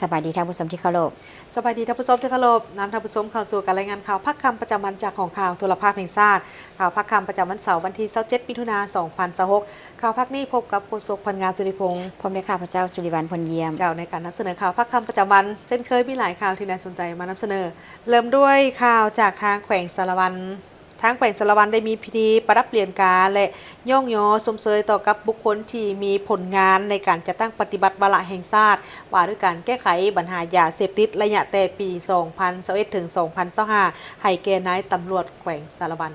ສະບາຍດີທ່ານຜູ້ຊົມທີ່ເຄົາລົບ. ສະບາຍດີທ່ານຜູ້ຊົມທີ່ເຄົາລົບ. ນຳທ່ານຜູ້ຊົມເຂົ້າສູ່ການລາຍງານຂ່າວພາກຄ່ຳປະຈຳວັນຈາກຫ້ອງຂ່າວໂທລະພາບແຫ່ງຊາດ. ຂ່າວພາກຄ່ຳປະຈຳວັນເສົາ ວັນທີຊາວເຈັດ ມິຖຸນາ ສອງພັນຊາວຫົກ. ຂ່າວພາກນີ້ພົບກັບໂຄສົກພັນງາ ສຸລິພົງ ພ້ອມດ້ວຍຂ້າພະເຈົ້າ ສຸລິວັນ ພົນຢ້ຽມ. ເຈົ້າ, ໃນການນຳສະເໜີຂ່າວພາກຄ່ຳປະຈຳວັນ ເຊັ່ນເຄີຍມີຫຼາຍຂ່າວທີ່ໜ້າສົນໃຈມານຳສະເໜີ. ເລີ່ມດ້ວຍຂ່າວຈາກທາງແຂວງສາລະວັນ. ທາງແຂວງສາລະວັນໄດ້ມີພິທີປະດັບຫຼຽນກາ ແລະ ຍ້ອງຍໍຊົມເຊີຍຕໍ່ກັບບຸກຄົນທີ່ມີຜົນງານໃນການຈັດຕັ້ງປະຕິບັດວາລະແຫ່ງຊາດ ວ່າດ້ວຍການແກ້ໄຂບັນຫາຢາເສບຕິດ ໄລຍະແຕ່ປີສອງພັນຊາວເອັດ ເຖິງ ສອງພັນຊາວຫ້າ ໃຫ້ແກ່ນາຍຕຳຫຼວດແຂວງສາລະວັນ.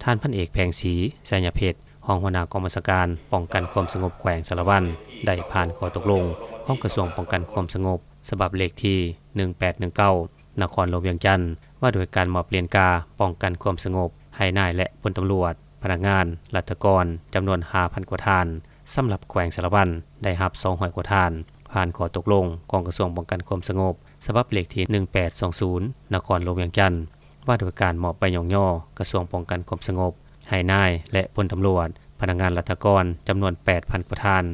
ທ່ານພັນເອກ ແພງສີ ໄຊຍະເພັດ ຮອງຫົວໜ້າກອງບັນຊາການປ້ອງກັນຄວາມສະຫງົບແຂວງສາລະວັນ ໄດ້ຜ່ານຂໍ້ຕົກລົງຂອງກະຊວງປ້ອງກັນຄວາມສະຫງົບ ສະບັບເລກທີໜຶ່ງແປດໜຶ່ງເກົ້າ ນະຄອນຫຼວງວຽງຈັນ ວ່າດ້ວຍການມອບຫຼຽນກາປ້ອງກັນຄວາມສະຫງົບໃຫ້ນາຍ ແລະ ພົນຕຳຫຼວດ, ພະນັກງານ, ລັດຖະກອນ ຈຳນວນຫ້າພັນກວ່າທ່ານ, ສຳລັບແຂວງສາລະວັນໄດ້ຮັບສອງຮ້ອຍກວ່າທ່ານ. ຜ່ານຂໍ້ຕົກລົງຂອງກະຊວງປ້ອງກັນຄວາມສະຫງົບ ສະບັບເລກທີໜຶ່ງແປດສອງສູນ ນະຄອນຫຼວງວຽງຈັນ ວ່າດ້ວຍການມອບໃບຍ້ອງຍໍກະຊວງປ້ອງກັນຄວາມສະຫງົບ ໃຫ້ນາຍ ແລະ ພົນຕຳຫຼວດ, ພະນັກງານລັດຖະກອນ ຈຳນວນແປດພັນກວ່າທ່ານ,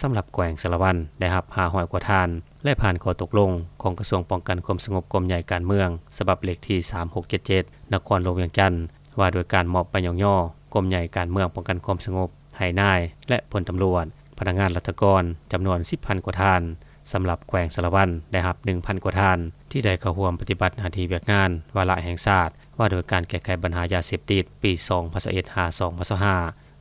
ສຳລັບແຂວງສາລະວັນໄດ້ຮັບຫ້າຮ້ອຍກວ່າທ່ານ ແລະ ຜ່ານຂໍ້ຕົກລົງຂອງກະຊວງປ້ອງກັນຄວາມສະຫງົບກົມໃຫຍ່ການເມືອງ ສະບັບເລກທີສາມຫົກເຈັດເຈັດ ນະຄອນຫຼວງວຽງຈັນ ວ່າດ້ວຍການມອບໃບຍ້ອງຍໍກົມໃຫຍ່ການເມືອງປ້ອງກັນຄວາມສະຫງົບ ໃຫ້ນາຍ ແລະ ພົນຕຳຫຼວດ, ພະນັກງານລັດຖະກອນ ຈຳນວນສິບພັນກວ່າທ່ານ, ສຳລັບແຂວງສາລະວັນໄດ້ຮັບໜຶ່ງພັນກວ່າທ່ານ ທີ່ໄດ້ເຂົ້າຮ່ວມປະຕິບັດໜ້າທີ່ວຽກງານວາລະແຫ່ງຊາດ ວ່າດ້ວຍການແກ້ໄຂບັນຫາຢາເສບຕິດ ປີສອງພັນຊາວເອັດ ຫາ ສອງພັນຊາວຫ້າ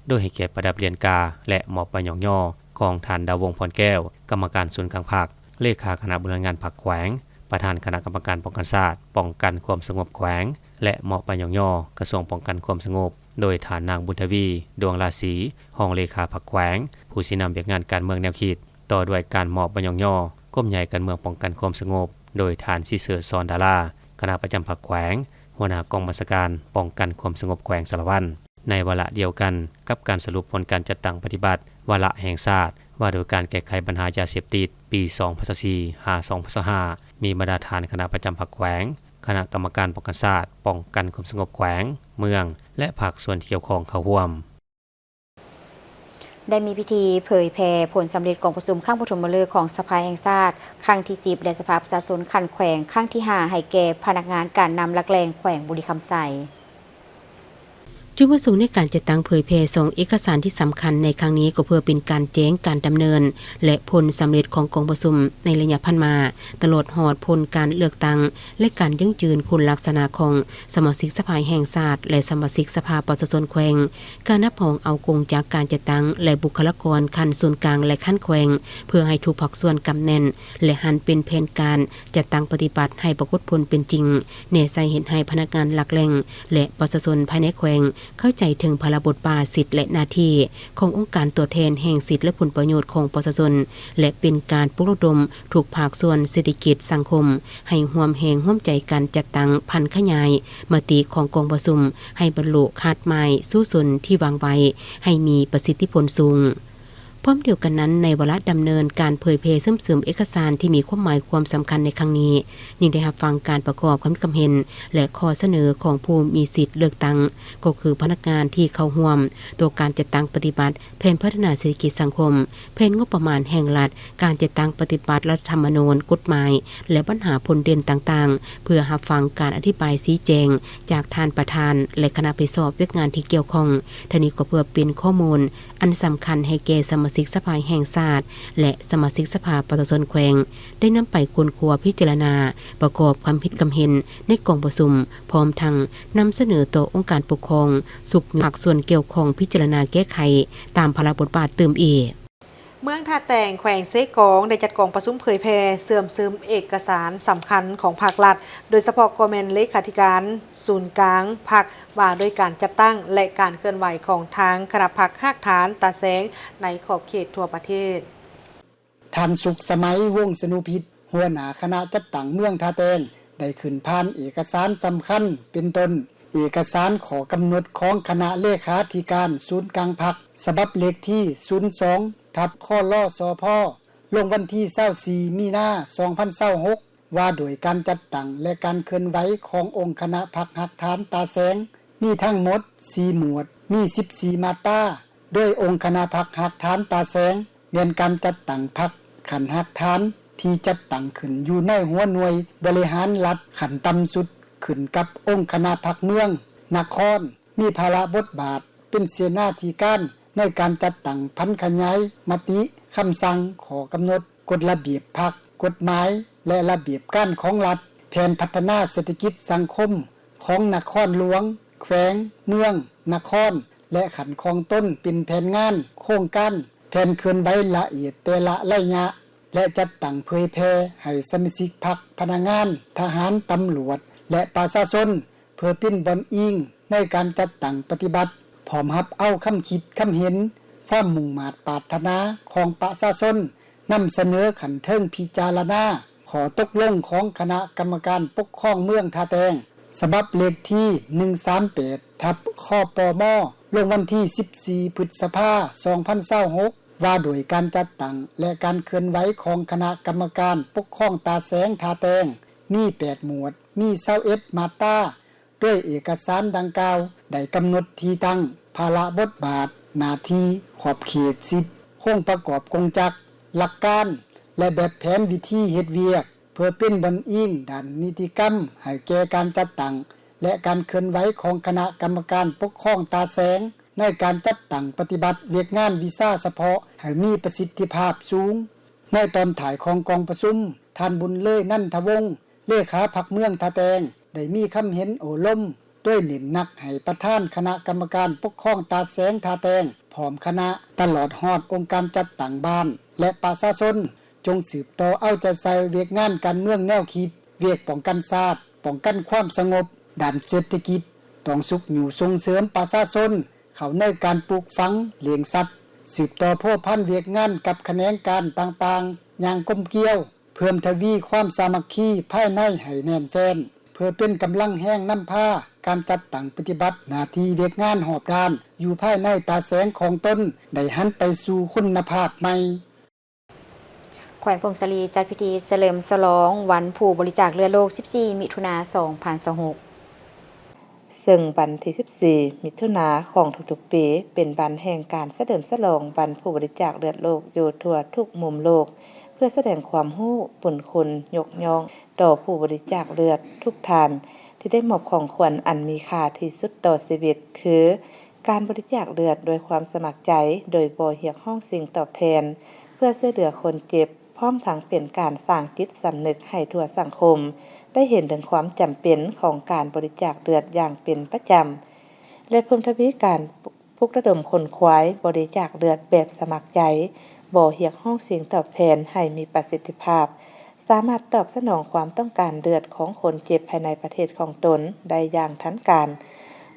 ໂດຍໃຫ້ກຽດປະດັບຫຼຽນກາ ແລະ ມອບໃບຍ້ອງຍໍຂອງທ່ານ ດາວວົງ ພອນແກ້ວ ກຳມະການສູນກາງພັກ, ເລຂາຄະນະບໍລິຫານງານພັກແຂວງ, ປະທານຄະນະກຳມະການປ້ອງກັນຊາດ, ປ້ອງກັນຄວາມສະຫງົບແຂວງ ແລະ ມອບໃບຍ້ອງຍໍກະຊວງປ້ອງກັນຄວາມສະຫງົບ ໂດຍທ່ານນາງ ບຸນທະວີ ດວງລາສີ ຮອງເລຂາພັກແຂວງ ຜູ້ຊີ້ນຳວຽກງານການເມືອງແນວຄິດ, ຕໍ່ດ້ວຍການມອບໃບຍ້ອງຍໍກົມໃຫຍ່ການເມືອງປ້ອງກັນຄວາມສະຫງົບ ໂດຍທ່ານ ສີເສີດ ສອນດາລາ ຄະນະປະຈຳພັກແຂວງ, ຫົວໜ້າກອງບັນຊາການປ້ອງກັນຄວາມສະຫງົບແຂວງສາລະວັນ. ໃນວາລະດຽວກັນກັບການສະຫຼຸບຜົນການຈັດຕັ້ງປະຕິບັດວາລະແຫ່ງຊາດ ວ່າດ້ວຍການແກ້ໄຂບັນຫາຢາເສບຕິດ ປີສອງພັນຊາວສີ່ ຫາ ສອງພັນຊາວຫ້າ ມີບັນດາທ່ານຄະນະປະຈຳພັກແຂວງ, ຄະນະກຳມະການປ້ອງກັນຊາດ, ປ້ອງກັນຄວາມສະຫງົບແຂວງ, ເມືອງ ແລະ ພາກສ່ວນທີ່ກ່ຽວຂ້ອງເຂົ້າຮ່ວມ. ໄດ້ມີພິທີເຜີຍແຜ່ຜົນສຳເລັດກອງປະຊຸມຄັ້ງປະຖົມມະເລີກຂອງສະພາແຫ່ງຊາດ ຄັ້ງທີສິບ ແລະ ສະພາປະຊາຊົນຂັ້ນແຂວງ ຄັ້ງທີຫ້າ ໃຫ້ແກ່ພະນັກງານການນຳຫຼັກແຫຼ່ງແຂວງບໍລິຄຳໄຊ. ຈຸດປະສົງໃນການຈັດຕັ້ງເຜີຍແຜ່ສອງເອກະສານທີ່ສຳຄັນໃນຄັ້ງນີ້ ກໍເພື່ອເປັນການແຈ້ງການດຳເນີນ ແລະ ຜົນສຳເລັດຂອງກອງປະຊຸມໃນໄລຍະຜ່ານມາ, ຕະຫຼອດຮອດຜົນການເລືອກຕັ້ງ ແລະ ການຢັ້ງຢືນຄຸນລັກສະນະຂອງສະມາຊິກສະພາແຫ່ງຊາດ ແລະ ສະມາຊິກສະພາປະຊາຊົນແຂວງ, ການຮັບຮອງເອົາກົງຈັກການຈັດຕັ້ງ ແລະ ບຸກຄະລາກອນຂັ້ນສູນກາງ ແລະ ຂັ້ນແຂວງ ເພື່ອໃຫ້ທຸກພາກສ່ວນກຳແໜ້ນ ແລະ ຫັນເປັນແຜນການຈັດຕັ້ງປະຕິບັດໃຫ້ປາກົດຜົນເປັນຈິງ, ແນໃສ່ເຮັດໃຫ້ພະນັກງານຫຼັກແຫຼ່ງ ແລະ ປະຊາຊົນພາຍໃນແຂວງເຂົ້າໃຈເຖິງພາລະບົດບາດ, ສິດ ແລະ ໜ້າທີ່ຂອງອົງການຕົວແທນແຫ່ງສິດ ແລະ ຜົນປະໂຫຍດຂອງປະຊາຊົນ ແລະ ເປັນການປຸກລະດົມທຸກພາກສ່ວນເສດຖະກິດສັງຄົມ ໃຫ້ຮ່ວມແຮງຮ່ວມໃຈກັນຈັດຕັ້ງຜັນຂະຫຍາຍມະຕິຂອງກອງປະຊຸມ ໃຫ້ບັນລຸຄາດໝາຍສູ້ຊົນທີ່ວາງໄວ້ໃຫ້ມີປະສິດທິຜົນສູງ. ພ້ອມດຽວກັນນັ້ນ, ໃນວາລະດຳເນີນການເຜີຍແຜ່ເຊື່ອມຊຶມເອກະສານທີ່ມີຄວາມໝາຍຄວາມສຳຄັນໃນຄັ້ງນີ້, ຍັງໄດ້ຮັບຟັງການປະກອບຄຳຄິດຄຳເຫັນ ແລະ ຂໍ້ສະເໜີຂອງຜູ້ມີສິດເລືອກຕັ້ງ, ກໍຄືພະນັກງານທີ່ເຂົ້າຮ່ວມຕໍ່ການຈັດຕັ້ງປະຕິບັດແຜນພັດທະນາເສດຖະກິດສັງຄົມ, ແຜນງົບປະມານແຫ່ງລັດ, ການຈັດຕັ້ງປະຕິບັດລັດຖະທຳມະນູນ, ກົດໝາຍ ແລະ ບັນຫາຜົນເດັ່ນຕ່າງໆ ເພື່ອຮັບຟັງການອະທິບາຍຊີ້ແຈງຈາກທ່ານປະທານ ແລະ ຄະນະຮັບຜິດຊອບວຽກງານທີ່ກ່ຽວຂ້ອງ. ທັງນີ້ກໍເພື່ອເປັນຂໍ້ມູນອັນສຳຄັນໃຫ້ແກ່ສະມາຊິກສະພາແຫ່ງຊາດ ແລະ ສະມາຊິກສະພາປະຊາຊົນແຂວງ ໄດ້ນຳໄປຄົ້ນຄວ້າພິຈາລະນາ, ປະກອບຄຳຄິດຄຳເຫັນໃນກອງປະຊຸມ, ພ້ອມທັງນຳສະເໜີຕໍ່ອົງການປົກຄອງ, ຊຸກຍູ້ພາກສ່ວນກ່ຽວຂ້ອງພິຈາລະນາແກ້ໄຂຕາມພາລະບົດບາດຕື່ມອີກ. ເມືອງທ່າແຕງ ແຂວງເຊກອງ ໄດ້ຈັດກອງປະຊຸມເຜີຍແຜ່ເຊື່ອມຊຶມເອກະສານສຳຄັນຂອງພາກລັດ, ໂດຍສະເພາະກໍແມ່ນເລຂາທິການສູນກາງພັກ ວ່າໂດຍການຈັດຕັ້ງ ແລະ ການເຄື່ອນໄຫວຂອງທາງຄະນະພັກຮາກຖານຕາແສງໃນຂອບເຂດທົ່ວປະເທດ. ທ່ານ ສຸກສະໄໝ ວົງສະນູພິດ ຫົວໜ້າຄະນະຈັດຕັ້ງເມືອງທ່າແຕງ ໄດ້ຂຶ້ນຜ່ານເອກະສານສຳຄັນ ເປັນຕົ້ນ ເອກະສານຂໍ້ກຳນົດຂອງຄະນະເລຂາທິການສູນກາງພັກ ສະບັບເລກທີສູນສອງ ທັບ ຄລສພ ລົງວັນທີຊາວສີ່ ມີນາ ສອງພັນຊາວຫົກ ວ່າດ້ວຍການຈັດຕັ້ງ ແລະ ການເຄື່ອນໄຫວຂອງອົງຄະນະພັກຮາກຖານຕາແສງ ມີທັງໝົດສີ່ໝວດ, ມີສິບສີ່ມາດຕາ, ໂດຍອົງຄະນະພັກຮາກຖານຕາແສງ ແມ່ນການຈັດຕັ້ງພັກຂັ້ນຮາກຖານ ທີ່ຈັດຕັ້ງຂຶ້ນຢູ່ໃນຫົວໜ່ວຍບໍລິຫານລັດຂັ້ນຕ່ຳສຸດ ຂຶ້ນກັບອົງຄະນະພັກເມືອງ, ນະຄອນ ມີພາລະບົດບາດເປັນເສນາທິການໃນການຈັດຕັ້ງຜັນຂະຫຍາຍມະຕິ, ຄຳສັ່ງ, ຂໍ້ກຳນົດ, ກົດລະບຽບພັກ, ກົດໝາຍ ແລະ ລະບຽບການຂອງລັດ, ແຜນພັດທະນາເສດຖະກິດສັງຄົມຂອງນະຄອນຫຼວງ, ແຂວງ, ເມືອງ, ນະຄອນ ແລະ ຂັ້ນຂອງຕົນເປັນແຜນງານ, ໂຄງການ, ແຜນເຄື່ອນໄຫວລະອຽດແຕ່ລະໄລຍະ ແລະ ຈັດຕັ້ງເຜີຍແຜ່ໃຫ້ສະມາຊິກພັກ, ພະນັກງານ, ທະຫານ, ຕຳຫຼວດ ແລະ ປະຊາຊົນ ເພື່ອເປັນບ່ອນອີງໃນການຈັດຕັ້ງປະຕິບັດ, ພ້ອມຮັບເອົາຄຳຄິດຄຳເຫັນ, ຄວາມມຸ່ງມາດປາດຖະໜາຂອງປະຊາຊົນ, ນຳສະເໜີຂັ້ນເທິງພິຈາລະນາຂໍ້ຕົກລົງຂອງຄະນະກຳມະການປົກຄອງເມືອງທ່າແຕງ ສະບັບເລກທີໜຶ່ງສາມແປດ ທັບ ຄປມ ລົງວັນທີສິບສີ່ ພຶດສະພາ ສອງພັນຊາວຫົກ ວ່າດ້ວຍການຈັດຕັ້ງ ແລະ ການເຄື່ອນໄຫວຂອງຄະນະກຳມະການປົກຄອງຕາແສງທ່າແຕງ ມີແປດໝວດ, ມີຊາວເອັດມາດຕາ, ໂດຍເອກະສານດັ່ງກ່າວໄດ້ກຳນົດທີ່ຕັ້ງ, ພາລະບົດບາດ, ໜ້າທີ່, ຂອບເຂດສິດ, ໂຄງປະກອບກົງຈັກ, ຫຼັກການ ແລະ ແບບແຜນວິທີເຮັດວຽກ ເພື່ອເປັນບ່ອນອີງດ້ານນິຕິກຳໃຫ້ແກ່ການຈັດຕັ້ງ ແລະ ການເຄື່ອນໄຫວຂອງຄະນະກຳມະການປົກຄອງຕາແສງ ໃນການຈັດຕັ້ງປະຕິບັດວຽກງານວິຊາສະເພາະໃຫ້ມີປະສິດທິພາບສູງ. ໃນຕອນທ້າຍຂອງກອງປະຊຸມ, ທ່ານ ບຸນເລີຍ ນັນທະວົງ ເລຂາພັກເມືອງທ່າແຕງ ໄດ້ມີຄຳເຫັນໂອ້ລົມ ໂດຍເນັ້ນໜັກໃຫ້ປະທານຄະນະກຳມະການປົກຄອງຕາແສງທ່າແຕງ ພ້ອມຄະນະ ຕະຫຼອດຮອດອົງການຈັດຕັ້ງບ້ານ ແລະ ປະຊາຊົນ ຈົ່ງສືບຕໍ່ເອົາໃຈໃສ່ວຽກງານການເມືອງແນວຄິດ, ວຽກປ້ອງກັນຊາດ, ປ້ອງກັນຄວາມສະຫງົບ, ດ້ານເສດຖະກິດ, ຕ້ອງຊຸກຍູ້ສົ່ງເສີມປະຊາຊົນເຂົ້າໃນການປູກຝັງ, ລ້ຽງສັດ, ສືບຕໍ່ພົວພັນວຽກງານກັບຂະແໜງການຕ່າງໆຢ່າງກົມກຽວ, ເພີ່ມທະວີຄວາມສາມັກຄີພາຍໃນໃຫ້ແໜ້ນແຟ້ນ ເພື່ອເປັນກຳລັງແຮງນຳພາການຈັດຕັ້ງປະຕິບັດໜ້າທີ່ວຽກງານຮອບດ້ານຢູ່ພາຍໃນຕາແສງຂອງຕົນ ໄດ້ຫັນໄປສູ່ຄຸນນະພາບໃໝ່. ແຂວງຜົ້ງສາລີຈັດພິທີສະເຫຼີມສະຫຼອງວັນຜູ້ບໍລິຈາກເລືອດໂລກ ສິບສີ່ ມິຖຸນາ ສອງພັນຊາວຫົກ. ເຊິ່ງວັນທີສິບສີ່ ມິຖຸນາຂອງທຸກໆປີ ເປັນວັນແຫ່ງການສະເຫຼີມສະຫຼອງວັນຜູ້ບໍລິຈາກເລືອດໂລກຢູ່ທົ່ວທຸກມຸມໂລກ ເພື່ອສະແດງຄວາມຮູ້ບຸນຄຸນຍົກຍ້ອງຕໍ່ຜູ້ບໍລິຈາກເລືອດທຸກທ່ານ ທີ່ໄດ້ມອບຂອງຂວັນອັນມີຄ່າທີ່ສຸດຕໍ່ຊີວິດ ຄື ການບໍລິຈາກເລືອດດ້ວຍຄວາມສະໝັກໃຈ ໂດຍບໍ່ຮຽກຮ້ອງສິ່ງຕອບແທນ ເພື່ອຊ່ວຍເຫຼືອຄົນເຈັບ ພ້ອມທັງເປັນການສ້າງຈິດສຳນຶກໃຫ້ທົ່ວສັງຄົມໄດ້ເຫັນເຖິງຄວາມຈຳເປັນຂອງການບໍລິຈາກເລືອດຢ່າງເປັນປະຈຳ ແລະ ເພີ່ມທະວີການປຸກລະດົມຂົນຂວາຍບໍລິຈາກເລືອດແບບສະໝັກໃຈ ບໍ່ຮຽກຮ້ອງສິ່ງຕອບແທນໃຫ້ມີປະສິດທິພາບ ສາມາດຕອບສະໜອງຄວາມຕ້ອງການເລືອດຂອງຄົນເຈັບພາຍໃນປະເທດຂອງຕົນໄດ້ຢ່າງທັນການ.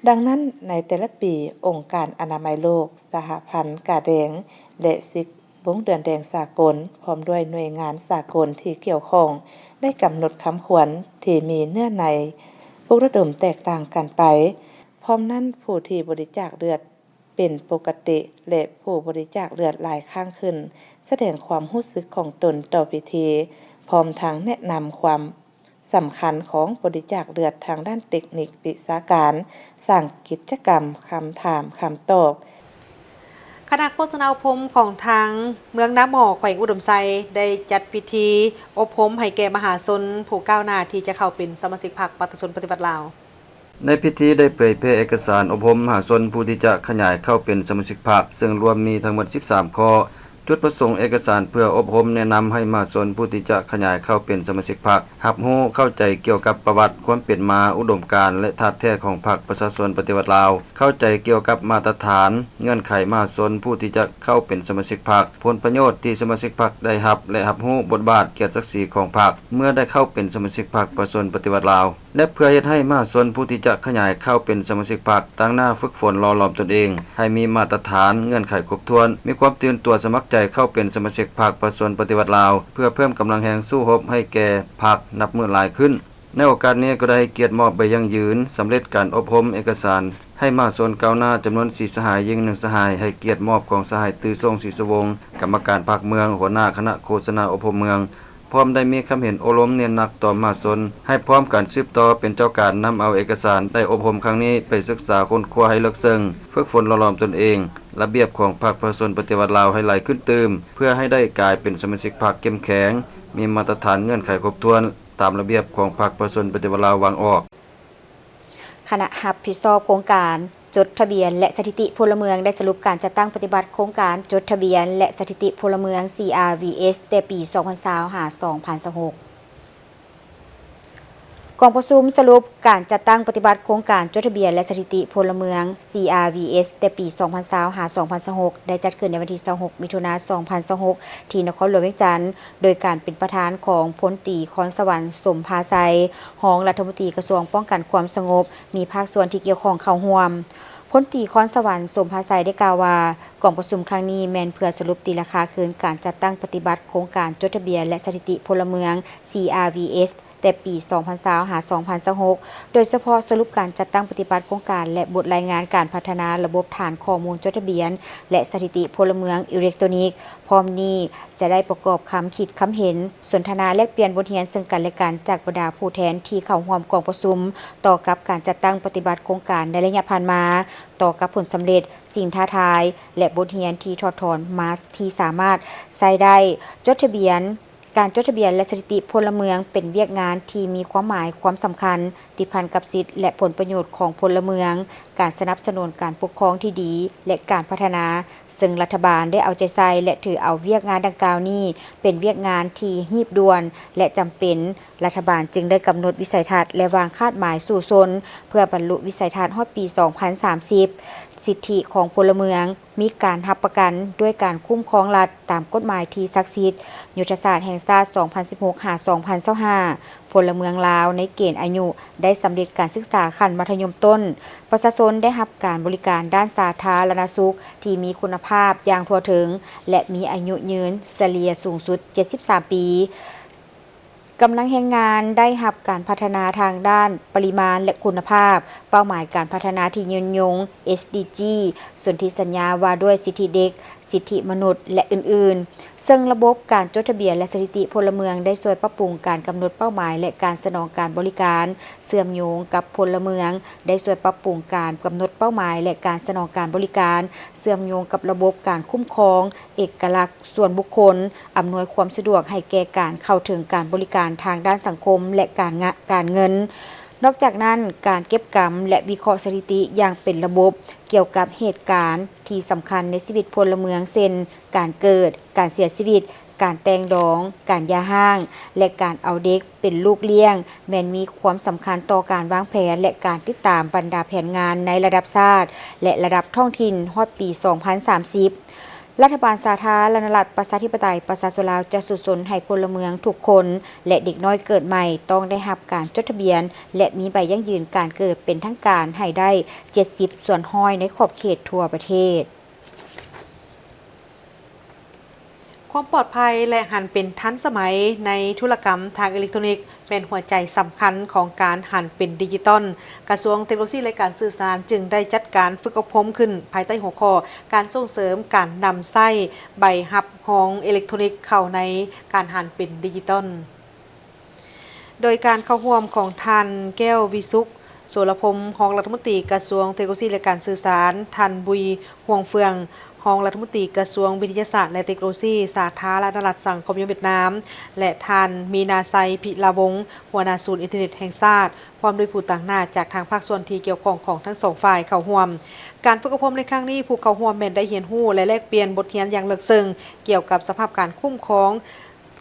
ດັ່ງນັ້ນ, ໃນແຕ່ລະປີ, ອົງການອະນາໄມໂລກ, ສະຫະພັນກາແດງ ແລະ ສິກວົງເດືອນແດງສາກົນ ພ້ອມດ້ວຍໜ່ວຍງານສາກົນທີ່ກ່ຽວຂ້ອງ ໄດ້ກຳນົດຄຳຂວັນທີ່ມີເນື້ອໃນປຸກລະດົມແຕກຕ່າງກັນໄປ. ພ້ອມນັ້ນ, ຜູ້ທີ່ບໍລິຈາກເລືອດ ເປັນປົກກະຕິ ແລະ ຜູ້ບໍລິຈາກເລືອດຫຼາຍຄັ້ງຂຶ້ນ ສະແດງຄວາມຮູ້ສຶກຂອງຕົນຕໍ່ພິທີ ພ້ອມທັງແນະນຳຄວາມສຳຄັນຂອງບໍລິຈາກເລືອດທາງດ້ານເຕັກນິກວິຊາການ, ສ້າງກິດຈະກຳຄຳຖາມຄຳຕອບ. ຄະນະໂຄສະນາອົບຮົມຂອງທາງເມືອງນາໝໍ້ ແຂວງອຸດົມໄຊ ໄດ້ຈັດພິທີອົບຮົມໃຫ້ແກ່ມະຫາຊົນຜູ້ກ້າວໜ້າທີ່ຈະເຂົ້າເປັນສະມາຊິກພັກປະຊາຊົນປະຕິວັດລາວ. ໃນພິທີໄດ້ເຜີຍແຜ່ເອກະສານອົບຮົມມະຫາຊົນຜູ້ທີ່ຈະຂະຫຍາຍເຂົ້າເປັນສະມາຊິກພັກ, ເຊິ່ງລວມມີທັງໝົດສິບສາມຂໍ້. ຈຸດປະສົງເອກະສານເພື່ອອົບຮົມແນະນຳໃຫ້ມະຫາຊົນຜູ້ທີ່ຈະຂະຫຍາຍເຂົ້າເປັນສະມາຊິກພັກ ຮັບຮູ້ເຂົ້າໃຈກ່ຽວກັບປະຫວັດຄວາມເປັນມາ, ອຸດົມການ ແລະ ທາດແທ້ຂອງພັກປະຊາຊົນປະຕິວັດລາວ, ເຂົ້າໃຈກ່ຽວກັບມາດຕະຖານ, ເງື່ອນໄຂມະຫາຊົນຜູ້ທີ່ຈະເຂົ້າເປັນສະມາຊິກພັກ, ຜົນປະໂຫຍດທີ່ສະມາຊິກພັກໄດ້ຮັບ ແລະ ຮັບຮູ້, ບົດບາດ, ກຽດສັກສີຂອງພັກເມື່ອໄດ້ເຂົ້າເປັນສະມາຊິກພັກປະຊາຊົນປະຕິວັດລາວ. ແລະ ເພື່ອເຮັດໃຫ້ມະຫາຊົນຜູ້ທີ່ຈະຂະຫຍາຍເຂົ້າເປັນສະມາຊິກພັກ ຕັ້ງໜ້າຝຶກຝົນຫຼໍ່ຫຼອມຕົນເອງໃຫ້ມີມາດຕະຖານ, ເງື່ອນໄຂຄົບຖ້ວນ, ມີຄວາມຕື່ນຕົວສະໝັກໃຈເຂົ້າເປັນສະມາຊິກພັກປະຊາຊົນປະຕິວັດລາວ ເພື່ອເພີ່ມກຳລັງແຮງສູ້ຮົບໃຫ້ແກ່ພັກນັບມື້ຫຼາຍຂຶ້ນ. ໃນໂອກາດນີ້ກໍໄດ້ໃຫ້ກຽດມອບໃບຢັ້ງຢືນສຳເລັດການອົບຮົມເອກະສານໃຫ້ມະຫາຊົນກ້າວໜ້າຈຳນວນສີ່ສະຫາຍ, ຍິງໜຶ່ງສະຫາຍ, ໃຫ້ກຽດມອບຂອງສະຫາຍ ຕື້ສົງ ສີສະວົງ ກຳມະການພັກເມືອງ, ຫົວໜ້າຄະນະໂຄສະນາອົບຮົມເມືອງ, ພ້ອມໄດ້ມີຄຳເຫັນໂອ້ລົມເນັ້ນໜັກຕໍ່ມະຫາຊົນ ໃຫ້ພ້ອມກັນສືບຕໍ່ເປັນເຈົ້າການນຳເອົາເອກະສານໄດ້ອົບຮົມຄັ້ງນີ້ໄປສຶກສາຄົ້ນຄວ້າໃຫ້ເລິກເຊິ່ງ, ຝຶກຝົນຫຼໍ່ຫຼອມຕົນເອງ, ລະບຽບຂອງພັກປະຊາຊົນປະຕິວັດລາວໃຫ້ຫຼາຍຂຶ້ນຕື່ມ, ເພື່ອໃຫ້ໄດ້ກາຍເປັນສະມາຊິກພັກເຂັ້ມແຂງ, ມີມາດຕະຖານເງື່ອນໄຂຄົບຖ້ວນຕາມລະບຽບຂອງພັກປະຊາຊົນປະຕິວັດລາວວາງອອກ. ຄະນະຮັບຜິດຊອບໂຄງການຈົດທະບຽນ ແລະ ສະຖິຕິພົນລະເມືອງ ໄດ້ສະຫຼຸບການຈັດຕັ້ງປະຕິບັດໂຄງການຈົດທະບຽນ ແລະ ສະຖິຕິພົນລະເມືອງ ຊີອາວີເອສ ແຕ່ປີສອງພັນຊາວ ຫາ ສອງພັນຊາວຫົກ. ກອງປະຊຸມສະຫຼຸບການຈັດຕັ້ງປະຕິບັດໂຄງການຈົດທະບຽນ ແລະ ສະຖິຕິພົນລະເມືອງ ຊີອາວີເອສ ແຕ່ປີສອງພັນຊາວ ຫາ ສອງພັນຊາວຫົກ ໄດ້ຈັດຂຶ້ນໃນວັນທີຊາວຫົກ ມິຖຸນາ ສອງພັນຊາວຫົກ ທີ່ນະຄອນຫຼວງວຽງຈັນ ໂດຍການເປັນປະທານຂອງພົນຕີ ຄອນສະຫວັນ ສົມພາໄຊ ຮອງລັດຖະມົນຕີກະຊວງປ້ອງກັນຄວາມສະຫງົບ, ມີພາກສ່ວນທີ່ກ່ຽວຂ້ອງເຂົ້າຮ່ວມ. ພົນຕີ ຄອນສະຫວັນ ສົມພາໄຊ ໄດ້ກ່າວວ່າ ກອງປະຊຸມຄັ້ງນີ້ແມ່ນເພື່ອສະຫຼຸບຕີລາຄາຄືນການຈັດຕັ້ງປະຕິບັດໂຄງການຈົດທະບຽນ ແລະ ສະຖິຕິພົນລະເມືອງ ຊີອາວີເອສ ແຕ່ປີສອງພັນຊາວ ຫາ ສອງພັນຊາວຫົກ ໂດຍສະເພາະສະຫຼຸບການຈັດຕັ້ງປະຕິບັດໂຄງການ ແລະ ບົດລາຍງານການພັດທະນາລະບົບຖານຂໍ້ມູນຈົດທະບຽນ ແລະ ສະຖິຕິພົນລະເມືອງອີເລັກໂຕນິກ. ພ້ອມນີ້ຈະໄດ້ປະກອບຄຳຄິດຄຳເຫັນ, ສົນທະນາແລກປ່ຽນບົດຮຽນເຊິ່ງກັນແລະກັນ ຈາກບັນດາຜູ້ແທນທີ່ເຂົ້າຮ່ວມກອງປະຊຸມ ຕໍ່ກັບການຈັດຕັ້ງປະຕິບັດໂຄງການໃນໄລຍະຜ່ານມາ, ຕໍ່ກັບຜົນສຳເລັດ, ສິ່ງທ້າທາຍ ແລະ ບົດຮຽນທີ່ຖອດຖອນມາທີ່ສາມາດໃຊ້ໄດ້. ຈົດທະບຽນ ການຈົດທະບຽນ ແລະ ສະຖິຕິພົນລະເມືອງ ເປັນວຽກງານທີ່ມີຄວາມໝາຍຄວາມສຳຄັນ ຕິດພັນກັບສິດ ແລະ ຜົນປະໂຫຍດຂອງພົນລະເມືອງ, ການສະໜັບສະໜູນການປົກຄອງທີ່ດີ ແລະ ການພັດທະນາ, ເຊິ່ງລັດຖະບານໄດ້ເອົາໃຈໃສ່ ແລະ ຖືເອົາວຽກງານດັ່ງກ່າວນີ້ເປັນວຽກງານທີ່ຮີບດ່ວນ ແລະ ຈຳເປັນ. ລັດຖະບານຈຶ່ງໄດ້ກຳນົດວິໄສທັດ ແລະ ວາງຄາດໝາຍສູ້ຊົນ ເພື່ອບັນລຸວິໄສທັດຮອດປີສອງພັນສາມສິບ. ສິດທິຂອງພົນລະເມືອງ ມີການຮັບປະກັນດ້ວຍການຄຸ້ມຄອງລັດຕາມກົດໝາຍທີ່ສັກສິດ, ຍຸດທະສາດແຫ່ງຊາດສອງພັນສິບຫົກ ຫາ ສອງພັນຊາວຫ້າ, ພົນລະເມືອງລາວໃນເກນອາຍຸໄດ້ສຳເລັດການສຶກສາຂັ້ນມັດທະຍົມຕົ້ນ, ປະຊາຊົນໄດ້ຮັບການບໍລິການດ້ານສາທາລະນະສຸກທີ່ມີຄຸນນະພາບຢ່າງທົ່ວເຖິງ ແລະ ມີອາຍຸຍືນສະເລ່ຍສູງສຸດເຈັດສິບສາມປີ. ກຳລັງແຮງງານໄດ້ຮັບການພັດທະນາທາງດ້ານປະລິມານ ແລະ ຄຸນນະພາບ, ເປົ້າໝາຍການພັດທະນາທີ່ຍືນຍົງ ເອສດີຈີ, ສົນທິສັນຍາວ່າດ້ວຍສິດທິເດັກ, ສິດທິມະນຸດ ແລະ ອື່ນໆ. ເຊິ່ງລະບົບການຈົດທະບຽນ ແລະ ສະຖິຕິພົນລະເມືອງໄດ້ຊ່ວຍປັບປຸງການກຳນົດເປົ້າໝາຍ ແລະ ການສະໜອງການບໍລິການ, ເຊື່ອມໂຍງກັບພົນລະເມືອງ, ໄດ້ຊ່ວຍປັບປຸງການກຳນົດເປົ້າໝາຍ ແລະ ການສະໜອງການບໍລິການ, ເຊື່ອມໂຍງກັບລະບົບການຄຸ້ມຄອງເອກະລັກ ສ່ວນບຸກຄົນ, ອຳນວຍຄວາມສະດວກໃຫ້ແກ່ການເຂົ້າເຖິງການບໍລິການທາງດ້ານສັງຄົມ ແລະ ການງະ ການເງິນ. ນອກຈາກນັ້ນ, ການເກັບກຳ ແລະ ວິເຄາະສະຖິຕິຢ່າງເປັນລະບົບ ກ່ຽວກັບເຫດການທີ່ສຳຄັນໃນຊີວິດພົນລະເມືອງ ເຊັ່ນ ການເກີດ, ການເສຍຊີວິດ, ການແຕ່ງດອງ, ການຢ່າຮ້າງ ແລະ ການເອົາເດັກເປັນລູກລ້ຽງ ແມ່ນມີຄວາມສຳຄັນຕໍ່ການວາງແຜນ ແລະ ການຕິດຕາມບັນດາແຜນງານໃນລະດັບຊາດ ແລະ ລະດັບທ້ອງຖິ່ນຮອດປີສອງພັນສາມສິບ. ລັດຖະບານສາທາລະນະລັດ ປະຊາທິປະໄຕ ປະຊາຊົນລາວ ຈະສູ້ຊົນໃຫ້ພົນລະເມືອງທຸກຄົນ ແລະ ເດັກນ້ອຍເກີດໃໝ່ຕ້ອງໄດ້ຮັບການຈົດທະບຽນ ແລະ ມີໃບຢັ້ງຢືນການເກີດເປັນທາງການໃຫ້ໄດ້ເຈັດສິບສ່ວນຮ້ອຍໃນຂອບເຂດທົ່ວປະເທດ. ຄວາມປອດໄພ ແລະ ຫັນເປັນທັນສະໄໝໃນທຸລະກຳທາງເອເລັກໂທນິກ ແມ່ນຫົວໃຈສຳຄັນຂອງການຫັນເປັນດິຈິຕອນ. ກະຊວງເຕັກໂນໂລຊີ ແລະ ການສື່ສານ ຈຶ່ງໄດ້ຈັດການຝຶກອົບຮົມຂຶ້ນ ພາຍໃຕ້ຫົວຂໍ້ ການສົ່ງເສີມການນຳໃຊ້ໃບຮັບຮອງເອເລັກໂທນິກເຂົ້າໃນການຫັນເປັນດິຈິຕອນ. ໂດຍການເຂົ້າຮ່ວມຂອງທ່ານ ແກ້ວວິສຸກ ໂສລະພົມ ຮອງລັດຖະມົນຕີກະຊວງເຕັກໂນໂລຊີ ແລະ ການສື່ສານ, ທ່ານ ບຸຍ ຮ່ວງເຟືອງ ຮອງລັດຖະມົນຕີກະຊວງວິທະຍາສາດ ແລະ ເຕັກໂນໂລຊີ ສາທາລະນະລັດສັງຄົມນິຍົມຫວຽດນາມ ແລະ ທ່ານ ມີນາໄຊ ພິລາວົງ ຫົວໜ້າສູນອິນເຕີເນັດແຫ່ງຊາດ ພ້ອມດ້ວຍຜູ້ຕາງໜ້າຈາກທາງພາກສ່ວນທີ່ກ່ຽວຂ້ອງຂອງທັງສອງຝ່າຍເຂົ້າຮ່ວມ. ການຝຶກອົບຮົມໃນຄັ້ງນີ້, ຜູ້ເຂົ້າຮ່ວມແມ່ນໄດ້ຮຽນຮູ້ ແລະ ແລກປ່ຽນບົດຮຽນຢ່າງເລິກເຊິ່ງ ກ່ຽວກັບສະພາບການຄຸ້ມຄອງ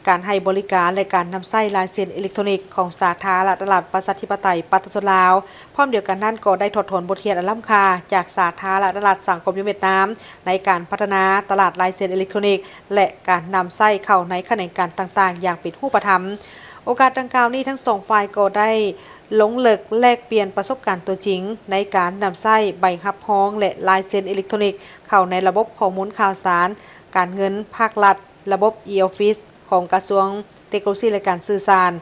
ການໃຫ້ບໍລິການ ແລະ ການນຳໃຊ້ລາຍເຊັນເອເລັກໂທນິກຂອງສາທາລະນະລັດ ປະຊາທິປະໄຕ ປະຊາຊົນລາວ. ພ້ອມດຽວກັນນັ້ນ, ກໍໄດ້ຖອດຖອນບົດຮຽນອັນລ້ຳຄ່າຈາກສາທາລະນະລັດສັງຄົມນິຍົມຫວຽດນາມ ໃນການພັດທະນາຕະຫຼາດລາຍເຊັນເອເລັກໂທນິກ ແລະ ການນຳໃຊ້ເຂົ້າໃນຂະແໜງການຕ່າງໆຢ່າງເປັນຮູບປະທຳ. ໂອກາດດັ່ງກ່າວນີ້, ທັງສອງຝ່າຍກໍໄດ້ລົງເລິກແລກປ່ຽນປະສົບການຕົວຈິງໃນການນຳໃຊ້ໃບຮັບຮອງ ແລະ ລາຍເຊັນເອເລັກໂທນິກເຂົ້າໃນລະບົບຂໍ້ມູນຂ່າວສານການເງິນພາກລັດ, ລະບົບ e-office ຂອງກະຊວງເຕັກໂນໂລຊີ ແລະ ການສື່ສານ,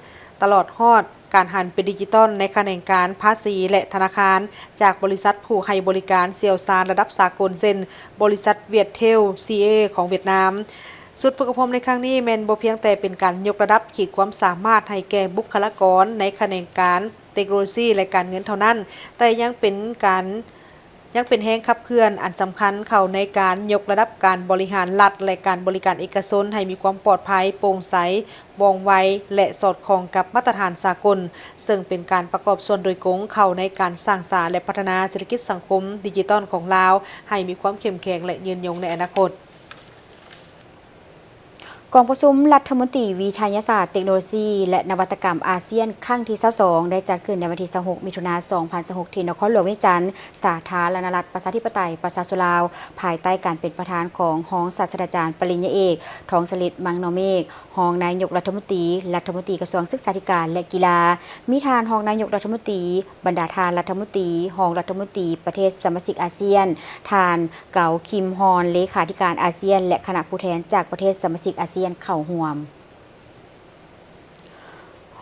ຕະຫຼອດຮອດການຫັນເປັນດິຈິຕອນໃນຂະແໜງການພາສີ ແລະ ທະນາຄານ ຈາກບໍລິສັດຜູ້ໃຫ້ບໍລິການຊ່ຽວຊານລະດັບສາກົນ ເຊັ່ນ ບໍລິສັດ Viettel C A ຂອງຫວຽດນາມ. ຊຸດຝຶກອົບຮົມໃນຄັ້ງນີ້ແມ່ນບໍ່ພຽງແຕ່ເປັນການຍົກລະດັບຂີດຄວາມສາມາດໃຫ້ແກ່ບຸກຄະລາກອນໃນຂະແໜງການເຕັກໂນໂລຊີ ແລະ ການເງິນເທົ່ານັ້ນ, ແຕ່ຍັງເປັນການ ຍັງເປັນແຮງຂັບເຄື່ອນອັນສຳຄັນເຂົ້າໃນການຍົກລະດັບການບໍລິຫານລັດ ແລະ ການບໍລິການເອກະຊົນໃຫ້ມີຄວາມປອດໄພ, ໂປ່ງໃສ, ວ່ອງໄວ ແລະ ສອດຄ່ອງກັບມາດຕະຖານສາກົນ, ເຊິ່ງເປັນການປະກອບສ່ວນໂດຍກົງເຂົ້າໃນການສ້າງສາ ແລະ ພັດທະນາເສດຖະກິດສັງຄົມດິຈິຕອນຂອງລາວ ໃຫ້ມີຄວາມເຂັ້ມແຂງ ແລະ ຍືນຍົງໃນອະນາຄົດ. ກອງປະຊຸມລັດຖະມົນຕີວິທະຍາສາດ, ເຕັກໂນໂລຊີ ແລະ ນະວັດຕະກຳອາຊຽນ ຄັ້ງທີຊາວສອງ ໄດ້ຈັດຂຶ້ນໃນວັນທີຊາວຫົກ ມິຖຸນາ ສອງພັນຊາວຫົກ ທີ່ນະຄອນຫຼວງວຽງຈັນ, ສາທາລະນະລັດ ປະຊາທິປະໄຕ ປະຊາຊົນລາວ, ພາຍໃຕ້ການເປັນປະທານຂອງຮອງສາດສະດາຈານ ປະລິນຍາເອກ ທອງສະລິດ ມັງນໍເມກ ຮອງນາຍົກລັດຖະມົນຕີ, ລັດຖະມົນຕີກະຊວງສຶກສາທິການ ແລະ ກິລາ, ມີທ່ານຮອງນາຍົກລັດຖະມົນຕີ, ບັນດາທ່ານລັດຖະມົນຕີ, ຮອງລັດຖະມົນຕີປະເທດສະມາຊິກອາຊຽນ, ທ່ານ ເກົາ ຄິມຮອນ ເລຂາທິການອາຊຽນ ແລະ ຄະນະຜູ້ແທນຈາກປະເທດສະມາຊິກອາຊຽນເຂົ້າຮ່ວມ.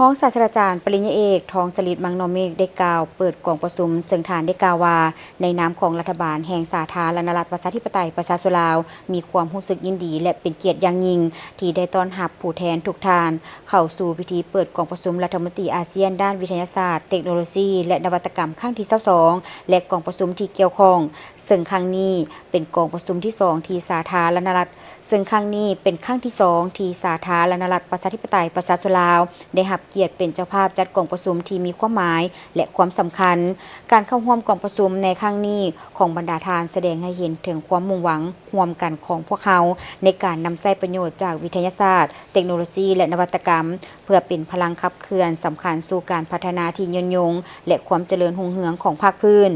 ຮອງສາດສະດາຈານປະລິນຍາເອກ ທອງສະລິດ ມັງນໍເມກ ໄດ້ກ່າວເປີດກອງປະຊຸມ, ເຊິ່ງທ່ານໄດ້ກ່າວວ່າ ໃນນາມຂອງລັດຖະບານແຫ່ງສາທາລະນະລັດ ປະຊາທິປະໄຕ ປະຊາຊົນລາວ ມີຄວາມຮູ້ສຶກຍິນດີ ແລະ ເປັນກຽດຢ່າງຍິ່ງ ທີ່ໄດ້ຕ້ອນຮັບຜູ້ແທນທຸກທ່ານ ເຂົ້າສູ່ພິທີເປີດກອງປະຊຸມລັດຖະມົນຕີອາຊຽນດ້ານວິທະຍາສາດ, ເຕັກໂນໂລຊີ ແລະ ນະວັດຕະກຳ ຄັ້ງທີຊາວສອງ ແລະ ກອງປະຊຸມທີ່ກ່ຽວຂ້ອງ, ເຊິ່ງຄັ້ງນີ້ເປັນກອງປະຊຸມທີສອງທີ່ສາທາລະນະລັດ, ເຊິ່ງຄັ້ງນີ້ເປັນຄັ້ງທີສອງທີ່ສາທາລະນະລັດ ປະຊາທິປະໄຕ ປະຊາຊົນລາວ ໄດ້ຮັບກຽດເປັນເຈົ້າພາບຈັດກອງປະຊຸມທີ່ມີຄວາມໝາຍ ແລະ ຄວາມສຳຄັນ. ການເຂົ້າຮ່ວມກອງປະຊຸມໃນຄັ້ງນີ້ຂອງບັນດາທ່ານ ສະແດງໃຫ້ເຫັນເຖິງຄວາມມຸ່ງຫວັງຮ່ວມກັນຂອງພວກເຮົາ ໃນການນຳໃຊ້ປະໂຫຍດຈາກວິທະຍາສາດ, ເຕັກໂນໂລຊີ ແລະ ນະວັດຕະກຳ ເພື່ອເປັນພະລັງຂັບເຄື່ອນສຳຄັນສູ່ການພັດທະນາທີ່ຍືນຍົງ ແລະ ຄວາມຈະເລີນຮຸ່ງເຮືອງຂອງພາກພື້ນ.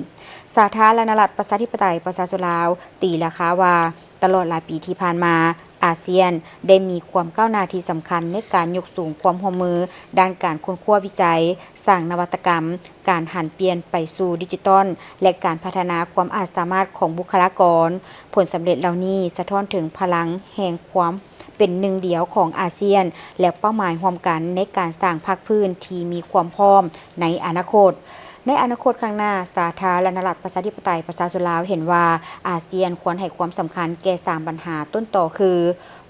ສາທາລະນະລັດ ປະຊາທິປະໄຕ ປະຊາຊົນລາວ ຕີລາຄາວ່າ ຕະຫຼອດຫຼາຍປີທີ່ຜ່ານມາ, ອາຊຽນໄດ້ມີຄວາມກ້າວໜ້າທີ່ສຳຄັນໃນການຍົກສູງຄວາມຮ່ວມມືດ້ານການຄົ້ນຄວ້າວິໄຈ, ສ້າງນະວັດຕະກຳ, ການຫັນປ່ຽນໄປສູ່ດິຈິຕອນ ແລະ ການພັດທະນາຄວາມອາດສາມາດຂອງບຸກຄະລາກອນ. ຜົນສຳເລັດເຫຼົ່ານີ້ສະທ້ອນເຖິງພະລັງແຫ່ງຄວາມເປັນໜຶ່ງດຽວຂອງອາຊຽນ ແລະ ເປົ້າໝາຍຮ່ວມກັນໃນການສ້າງພາກພື້ນທີ່ມີຄວາມພ້ອມໃນອະນາຄົດ. ໃນອະນາຄົດຂ້າງໜ້າ, ສາທາລະນະລັດ ປະຊາທິປະໄຕ ປະຊາຊົນລາວເຫັນວ່າ ອາຊຽນຄວນໃຫ້ຄວາມສຳຄັນແກ່ສາມບັນຫາຕົ້ນຕໍຄື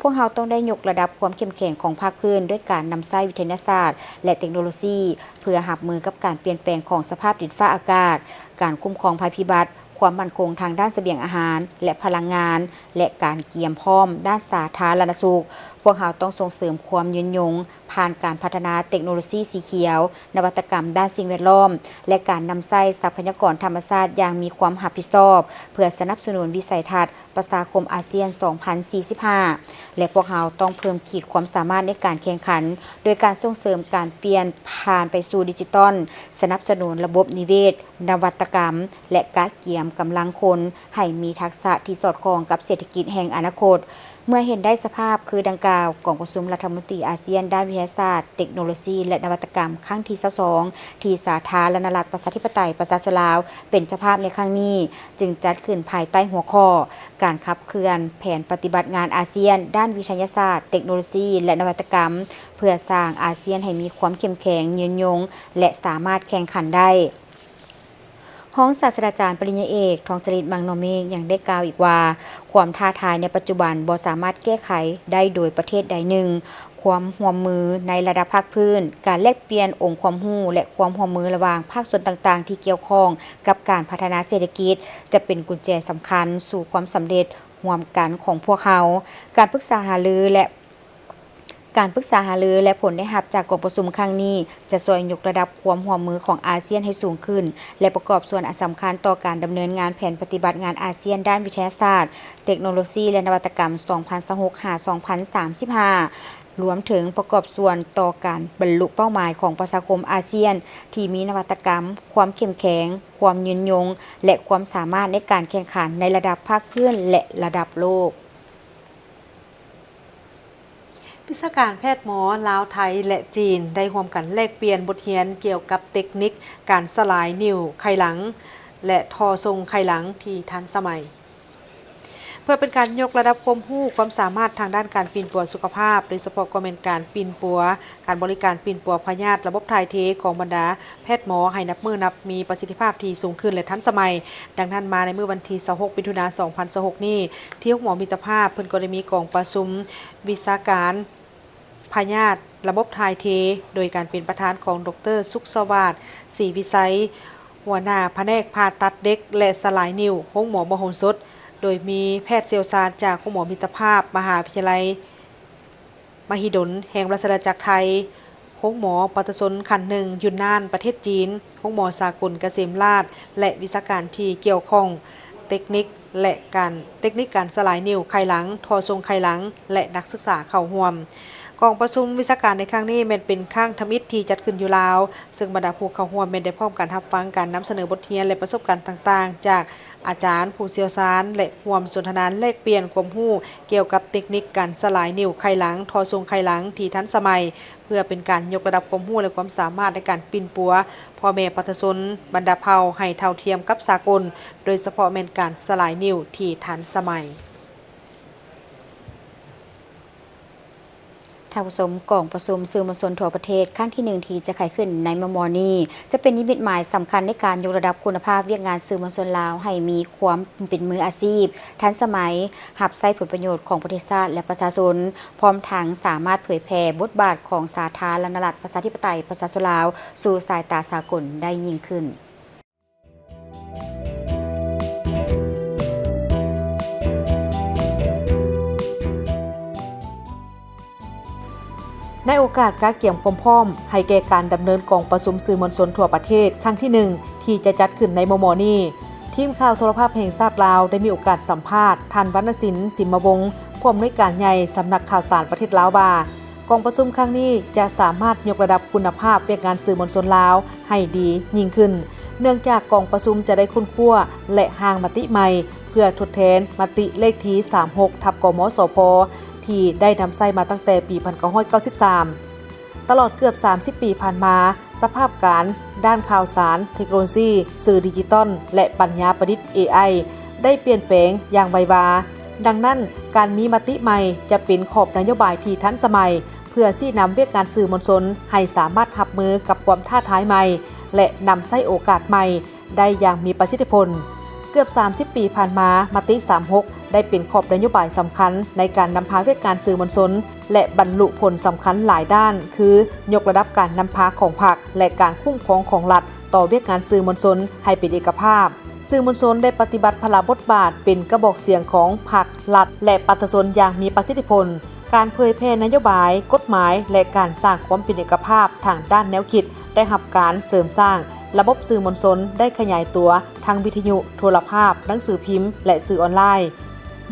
ພວກເຮົາຕ້ອງໄດ້ຍົກລະດັບຄວາມເຂັ້ມແຂງຂອງພາກພື້ນດ້ວຍການນຳໃຊ້ວິທະຍາສາດ ແລະ ເຕັກໂນໂລຊີ ເພື່ອຮັບມືກັບການປ່ຽນແປງຂອງສະພາບດິນຟ້າອາກາດ, ການຄຸ້ມຄອງໄພພິບັດ, ຄວາມໝັ້ນຄົງທາງດ້ານສະບຽງອາຫານ ແລະ ພະລັງງານ ແລະ ການກຽມພ້ອມດ້ານສາທາລະນະສຸກ. ພວກເຮົາຕ້ອງສົ່ງເສີມຄວາມຍືນຍົງ ຜ່ານການພັດທະນາເຕັກໂນໂລຊີສີຂຽວ, ນະວັດຕະກຳດ້ານສິ່ງແວດລ້ອມ ແລະ ການນຳໃຊ້ຊັບພະຍາກອນທຳມະຊາດຢ່າງມີຄວາມຮັບຜິດຊອບ ເພື່ອສະໜັບສະໜູນວິໄສທັດປະຊາຄົມອາຊຽນສອງພັນສີ່ສິບຫ້າ ແລະ ພວກເຮົາຕ້ອງເພີ່ມຂີດຄວາມສາມາດໃນການແຂ່ງຂັນ ໂດຍການສົ່ງເສີມການປ່ຽນຜ່ານໄປສູ່ດິຈິຕອນ, ສະໜັບສະໜູນລະບົບນິເວດ, ນະວັດຕະກຳ ແລະ ກະກຽມກຳລັງຄົນໃຫ້ມີທັກສະທີ່ສອດຄ່ອງກັບເສດຖະກິດແຫ່ງອະນາຄົດ. ເມື່ອເຫັນໄດ້ສະພາບຄືດັ່ງກ່າວ, ກອງປະຊຸມລັດຖະມົນຕີອາຊຽນດ້ານວິທະຍາສາດ, ເຕັກໂນໂລຊີ ແລະ ນະວັດຕະກຳ ຄັ້ງທີຊາວສອງ ທີ່ສາທາລະນະລັດ ປະຊາທິປະໄຕ ປະຊາຊົນລາວ ເປັນເຈົ້າພາບໃນຄັ້ງນີ້, ຈຶ່ງຈັດຂຶ້ນພາຍໃຕ້ຫົວຂໍ້ ການຂັບເຄື່ອນແຜນປະຕິບັດງານອາຊຽນດ້ານວິທະຍາສາດ, ເຕັກໂນໂລຊີ ແລະ ນະວັດຕະກຳ ເພື່ອສ້າງອາຊຽນໃຫ້ມີຄວາມເຂັ້ມແຂງ, ຍືນຍົງ ແລະ ສາມາດແຂ່ງຂັນໄດ້. ຮອງສາດສະດາຈານປະລິນຍາເອກ ທອງສະລິດ ມັງນໍເມກ ຍັງໄດ້ກ່າວອີກວ່າ, ຄວາມທ້າທາຍໃນປັດຈຸບັນບໍ່ສາມາດແກ້ໄຂໄດ້ໂດຍປະເທດໃດໜຶ່ງ. ຄວາມຮ່ວມມືໃນລະດັບພາກພື້ນ, ການແລກປ່ຽນອົງຄວາມຮູ້ ແລະ ຄວາມຮ່ວມມືລະຫວ່າງພາກສ່ວນຕ່າງໆທີ່ກ່ຽວຂ້ອງກັບການພັດທະນາເສດຖະກິດ ຈະເປັນກຸນແຈສຳຄັນສູ່ຄວາມສຳເລັດຮ່ວມກັນຂອງພວກເຮົາ. ການປຶກສາຫາລື ແລະ ການປຶກສາຫາລື ແລະ ຜົນໄດ້ຮັບຈາກກອງປະຊຸມຄັ້ງນີ້ ຈະຊ່ວຍຍົກລະດັບຄວາມຮ່ວມມືຂອງອາຊຽນໃຫ້ສູງຂຶ້ນ ແລະ ປະກອບສ່ວນອັນສຳຄັນຕໍ່ການດຳເນີນງານແຜນປະຕິບັດງານອາຊຽນດ້ານວິທະຍາສາດ, ເຕັກໂນໂລຊີ ແລະ ນະວັດຕະກຳ ສອງພັນຊາວຫົກ ຫາ ສອງພັນສາມສິບຫ້າ ລວມເຖິງປະກອບສ່ວນຕໍ່ການບັນລຸເປົ້າໝາຍຂອງປະຊາຄົມອາຊຽນ ທີ່ມີນະວັດຕະກຳ, ຄວາມເຂັ້ມແຂງ, ຄວາມຍືນຍົງ ແລະ ຄວາມສາມາດໃນການແຂ່ງຂັນໃນລະດັບພາກພື້ນ ແລະ ລະດັບໂລກ. ວິຊາການແພດໝໍລາວ, ໄທ ແລະ ຈີນ ໄດ້ຮ່ວມກັນແລກປ່ຽນບົດຮຽນກ່ຽວກັບເຕັກນິກການສະຫຼາຍນິ້ວໄຂຫຼັງ ແລະ ທໍ່ສົ່ງໄຂຫຼັງທີ່ທັນສະໄໝ ເພື່ອເປັນການຍົກລະດັບຄວາມຮູ້ຄວາມສາມາດທາງດ້ານການປິ່ນປົວສຸຂະພາບ, ໂດຍສະເພາະກໍແມ່ນການປິ່ນປົວ, ການບໍລິການປິ່ນປົວພະຍາດລະບົບຖ່າຍເທຂອງບັນດາແພດໝໍໃຫ້ນັບມື້ນັບມີປະສິດທິພາບທີ່ສູງຂຶ້ນ ແລະ ທັນສະໄໝ. ດັ່ງນັ້ນມາໃນມື້ວັນທີຊາວຫົກ ມິຖຸນາ ສອງພັນຊາວຫົກນີ້ ທີ່ໂຮງໝໍມິດຕະພາບ ເພິ່ນກໍໄດ້ມີກອງປະຊຸມວິຊາການພະຍາດລະບົບຖ່າຍເທ ໂດຍການເປັນປະທານຂອງ ດຣ. ສຸກສະຫວາດ ສີວິໄຊ, ຫົວໜ້າພະແນກຜ່າຕັດເດັກ ແລະ ສະຫຼາຍນິ້ວ ໂຮງໝໍບໍໂຫສົດ, ໂດຍມີແພດຊ່ຽວຊານຈາກໂຮງໝໍມິດຕະພາບ ມະຫາວິທະຍາໄລມະຫິດົນແຫ່ງລາຊະອານາຈັກໄທ, ໂຮງໝໍປະຊາຊົນຂັ້ນໜຶ່ງຢູນນານ ປະເທດຈີນ, ໂຮງໝໍສາກົນກະເສມລາດ ແລະ ວິຊາການທີ່ກ່ຽວຂ້ອງ ເຕັກນິກ ແລະ ການ ເຕັກນິກການສະຫຼາຍນິ້ວໄຂຫຼັງ, ທໍ່ສົ່ງໄຂຫຼັງ ແລະ ນັກສຶກສາເຂົ້າຮ່ວມ. ກອງປະຊຸມວິຊາການໃນຄັ້ງນີ້ແມ່ນເປັນຄັ້ງທຳອິດທີ່ຈັດຂຶ້ນຢູ່ລາວ, ເຊິ່ງບັນດາຜູ້ເຂົ້າຮ່ວມແມ່ນໄດ້ພ້ອມກັນຮັບຟັງການນຳສະເໜີບົດຮຽນ ແລະ ປະສົບການຕ່າງໆ ຈາກອາຈານຜູ້ຊ່ຽວຊານ ແລະ ຮ່ວມສົນທະນາແລກປ່ຽນຄວາມຮູ້ກ່ຽວກັບເຕັກນິກການສະຫຼາຍນິ້ວໄຂຫຼັງ, ທໍ່ສົ່ງໄຂຫຼັງທີ່ທັນສະໄໝ, ເພື່ອເປັນການຍົກລະດັບຄວາມຮູ້ ແລະ ຄວາມສາມາດໃນການປິ່ນປົວພໍ່ແມ່ປະຊາຊົນບັນດາເຜົ່າໃຫ້ເທົ່າທຽມກັບສາກົນ, ໂດຍສະເພາະແມ່ນການສະຫຼາຍນິ້ວທີ່ທັນສະໄໝ. ທ່ານຜູ້ຊົມ, ກອງປະຊຸມສື່ມວນຊົນທົ່ວປະເທດຄັ້ງທີໜຶ່ງ ທີ່ຈະໄຂຂຶ້ນໃນມໍ່ໆນີ້ ຈະເປັນນິມິດໝາຍສຳຄັນໃນການຍົກລະດັບຄຸນນະພາບວຽກງານສື່ມວນຊົນລາວໃຫ້ມີຄວາມເປັນມືອາຊີບ, ທັນສະໄໝ, ຮັບໃຊ້ຜົນປະໂຫຍດຂອງປະເທດຊາດ ແລະ ປະຊາຊົນ, ພ້ອມທັງສາມາດເຜີຍແຜ່ບົດບາດຂອງສາທາລະນະລັດ ປະຊາທິປະໄຕ ປະຊາຊົນລາວ ສູ່ສາຍຕາສາກົນໄດ້ຍິ່ງຂຶ້ນ. ໃນໂອກາດກະກຽມຄວາມພ້ອມໃຫ້ແກ່ການດຳເນີນກອງປະຊຸມສື່ມວນຊົນທົ່ວປະເທດຄັ້ງທີໜຶ່ງ ທີ່ຈະຈັດຂຶ້ນໃນມໍ່ໆນີ້, ທີມຂ່າວໂທລະພາບແຫ່ງຊາດລາວໄດ້ມີໂອກາດສຳພາດທ່ານ ວັນນະສິນ ສິມມະວົງ ຜູ້ອຳນວຍການໃຫຍ່ສຳນັກຂ່າວສານປະເທດລາວວ່າ, ກອງປະຊຸມຄັ້ງນີ້ຈະສາມາດຍົກລະດັບຄຸນນະພາບວຽກງານສື່ມວນຊົນລາວໃຫ້ດີຍິ່ງຂຶ້ນ, ເນື່ອງຈາກກອງປະຊຸມຈະໄດ້ຄົ້ນຄວ້າ ແລະ ຮ່າງມະຕິໃໝ່ ເພື່ອທົດແທນມະຕິເລກທີສາມຫົກ ທັບ ກມສພ ທີ່ໄດ້ນຳໃຊ້ມາຕັ້ງແຕ່ປີພັນເກົ້າຮ້ອຍເກົ້າສິບສາມ. ຕະຫຼອດເກືອບສາມສິບປີຜ່ານມາ, ສະພາບການດ້ານຂ່າວສານ, ເທັກໂນໂລຊີ, ສື່ດິຈິຕອນ ແລະ ປັນຍາປະດິດ ເອໄອ ໄດ້ປ່ຽນແປງຢ່າງໄວວາ. ດັ່ງນັ້ນ, ການມີມະຕິໃໝ່ຈະເປັນຂອບນະໂຍບາຍທີ່ທັນສະໄໝ ເພື່ອຊີ້ນຳວຽກງານສື່ມວນຊົນໃຫ້ສາມາດຮັບມືກັບຄວາມທ້າທາຍໃໝ່ ແລະ ນຳໃຊ້ໂອກາດໃໝ່ ໄດ້ຢ່າງມີປະສິດທິຜົນ. ເກືອບສາມສິບປີຜ່ານມາ, ມະຕິສາມຫົກໄດ້ເປັນຂອບນະໂຍບາຍສຳຄັນໃນການນຳພາວຽກງານສື່ມວນຊົນ ແລະ ບັນລຸຜົນສຳຄັນຫຼາຍດ້ານ ຄື ຍົກລະດັບການນຳພາຂອງພັກ ແລະ ການຄຸ້ມຄອງຂອງລັດຕໍ່ວຽກງານສື່ມວນຊົນໃຫ້ເປັນເອກະພາບ. ສື່ມວນຊົນໄດ້ປະຕິບັດພາລະບົດບາດເປັນກະບອກສຽງຂອງພັກ, ລັດ ແລະ ປະຊາຊົນຢ່າງມີປະສິດທິຜົນ. ການເຜີຍແຜ່ນະໂຍບາຍ, ກົດໝາຍ ແລະ ການສ້າງຄວາມເປັນເອກະພາບທາງດ້ານແນວຄິດ ໄດ້ຮັບການເສີມສ້າງ, ລະບົບສື່ມວນຊົນໄດ້ຂະຫຍາຍຕົວທັງວິທະຍຸ, ໂທລະພາບ, ໜັງສືພິມ ແລະ ສື່ອອນລາຍ.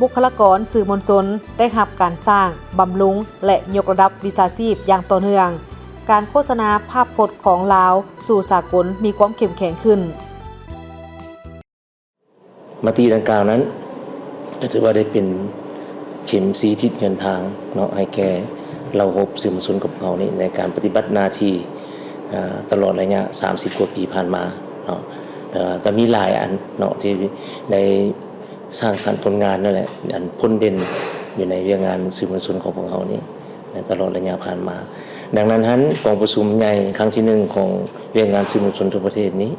ບຸກຄະລາກອນສື່ມວນຊົນໄດ້ຮັບການສ້າງ, ບຳລຸງ ແລະ ຍົກລະດັບວິຊາຊີບຢ່າງຕໍ່ເນື່ອງ. ການໂຄສະນາພາບພົດຂອງລາວສູ່ສາກົນມີຄວາມເຂັ້ມແຂງຂຶ້ນ. ມະຕິດັ່ງກ່າວນັ້ນ ກໍຖືວ່າໄດ້ເປັນເຂັມຊີ້ທິດເດີນທາງເນາະ ໃຫ້ແກ່ເຫຼົ່າຮົບສື່ມວນຊົນຂອງເຮົານີ້ ໃນການປະຕິບັດໜ້າທີ່ ອາ ຕະຫຼອດໄລຍະສາມສິບກວ່າປີຜ່ານມາເນາະ. ແຕ່ວ່າກໍມີຫຼາຍອັນເນາະ ທີ່ໄດ້ສ້າງສັນຜົນງານນັ້ນແຫຼະ ອັນພົ້ນເດັ່ນຢູ່ໃນວຽກງານສື່ມວນຊົນຂອງພວກເຮົານີ້ ໃນຕະຫຼອດໄລຍະຜ່ານມາ. ດັ່ງນັ້ນຫັ້ນ ກອງປະຊຸມໃຫຍ່ຄັ້ງທີໜຶ່ງຂອງວຽກງານສື່ມວນຊົນທົ່ວປະເທດນີ້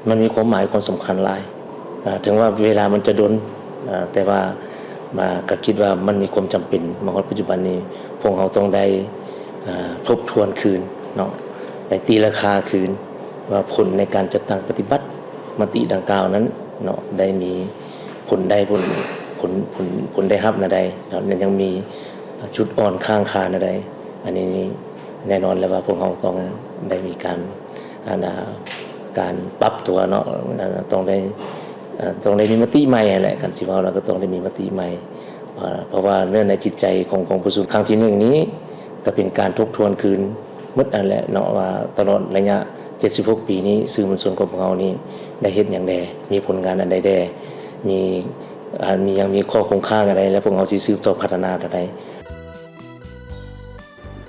ມັນມີຄວາມໝາຍຄວາມສຳຄັນຫຼາຍ. ອາ ເຖິງວ່າເວລາມັນຈະດົນ ອາ ແຕ່ວ່າ ມາ ກໍຄິດວ່າມັນມີຄວາມຈຳເປັນ. ມາຮອດປັດຈຸບັນນີ້ ພວກເຮົາຕ້ອງໄດ້ ອາ ທົບທວນຄືນເນາະ ໄດ້ຕີລາຄາຄືນ ວ່າຜົນໃນການຈັດຕັ້ງປະຕິບັດມະຕິດັ່ງກ່າວນັ້ນເນາະ ໄດ້ມີຜົນໃດ ຜົນ ຜົນ ຜົນ ຜົນໄດ້ຮັບແນວໃດເນາະ ແລະ ຍັງມີ ອາ ຈຸດອ່ອນຄ້າງຄາແນວໃດ. ອັນນີ້ນີ້ແນ່ນອນແລ້ວວ່າພວກເຮົາຕ້ອງໄດ້ມີການ ອັນ ອາ ການປັບຕົວເນາະ ອາ ຕ້ອງໄດ້ ອາ ຕ້ອງໄດ້ມີມະຕິໃໝ່ຫັ້ນແຫຼະ. ຄັນຊິເວົ້າແລ້ວກໍຕ້ອງໄດ້ມີມະຕິໃໝ່ ອາ ເພາະວ່າເນື້ອໃນຈິດໃຈຂອງກອງປະຊຸມຄັ້ງທີໜຶ່ງນີ້ ກໍເປັນການທົບທວນຄືນໝົດຫັ້ນແຫຼະເນາະ ວ່າຕະຫຼອດໄລຍະເຈັດສິບຫົກປີນີ້ ສື່ມວນຊົນຂອງພວກເຮົານີ້ໄດ້ເຮັດຫຍັງແດ່ ມີຜົນງານອັນໃດແດ່ ມີ ອາ ມີຫຍັງ ມີຂໍ້ຄົງຄ້າງອັນໃດ ແລະ ພວກເຮົາຊິສືບຕໍ່ພັດທະນາແນວໃດ.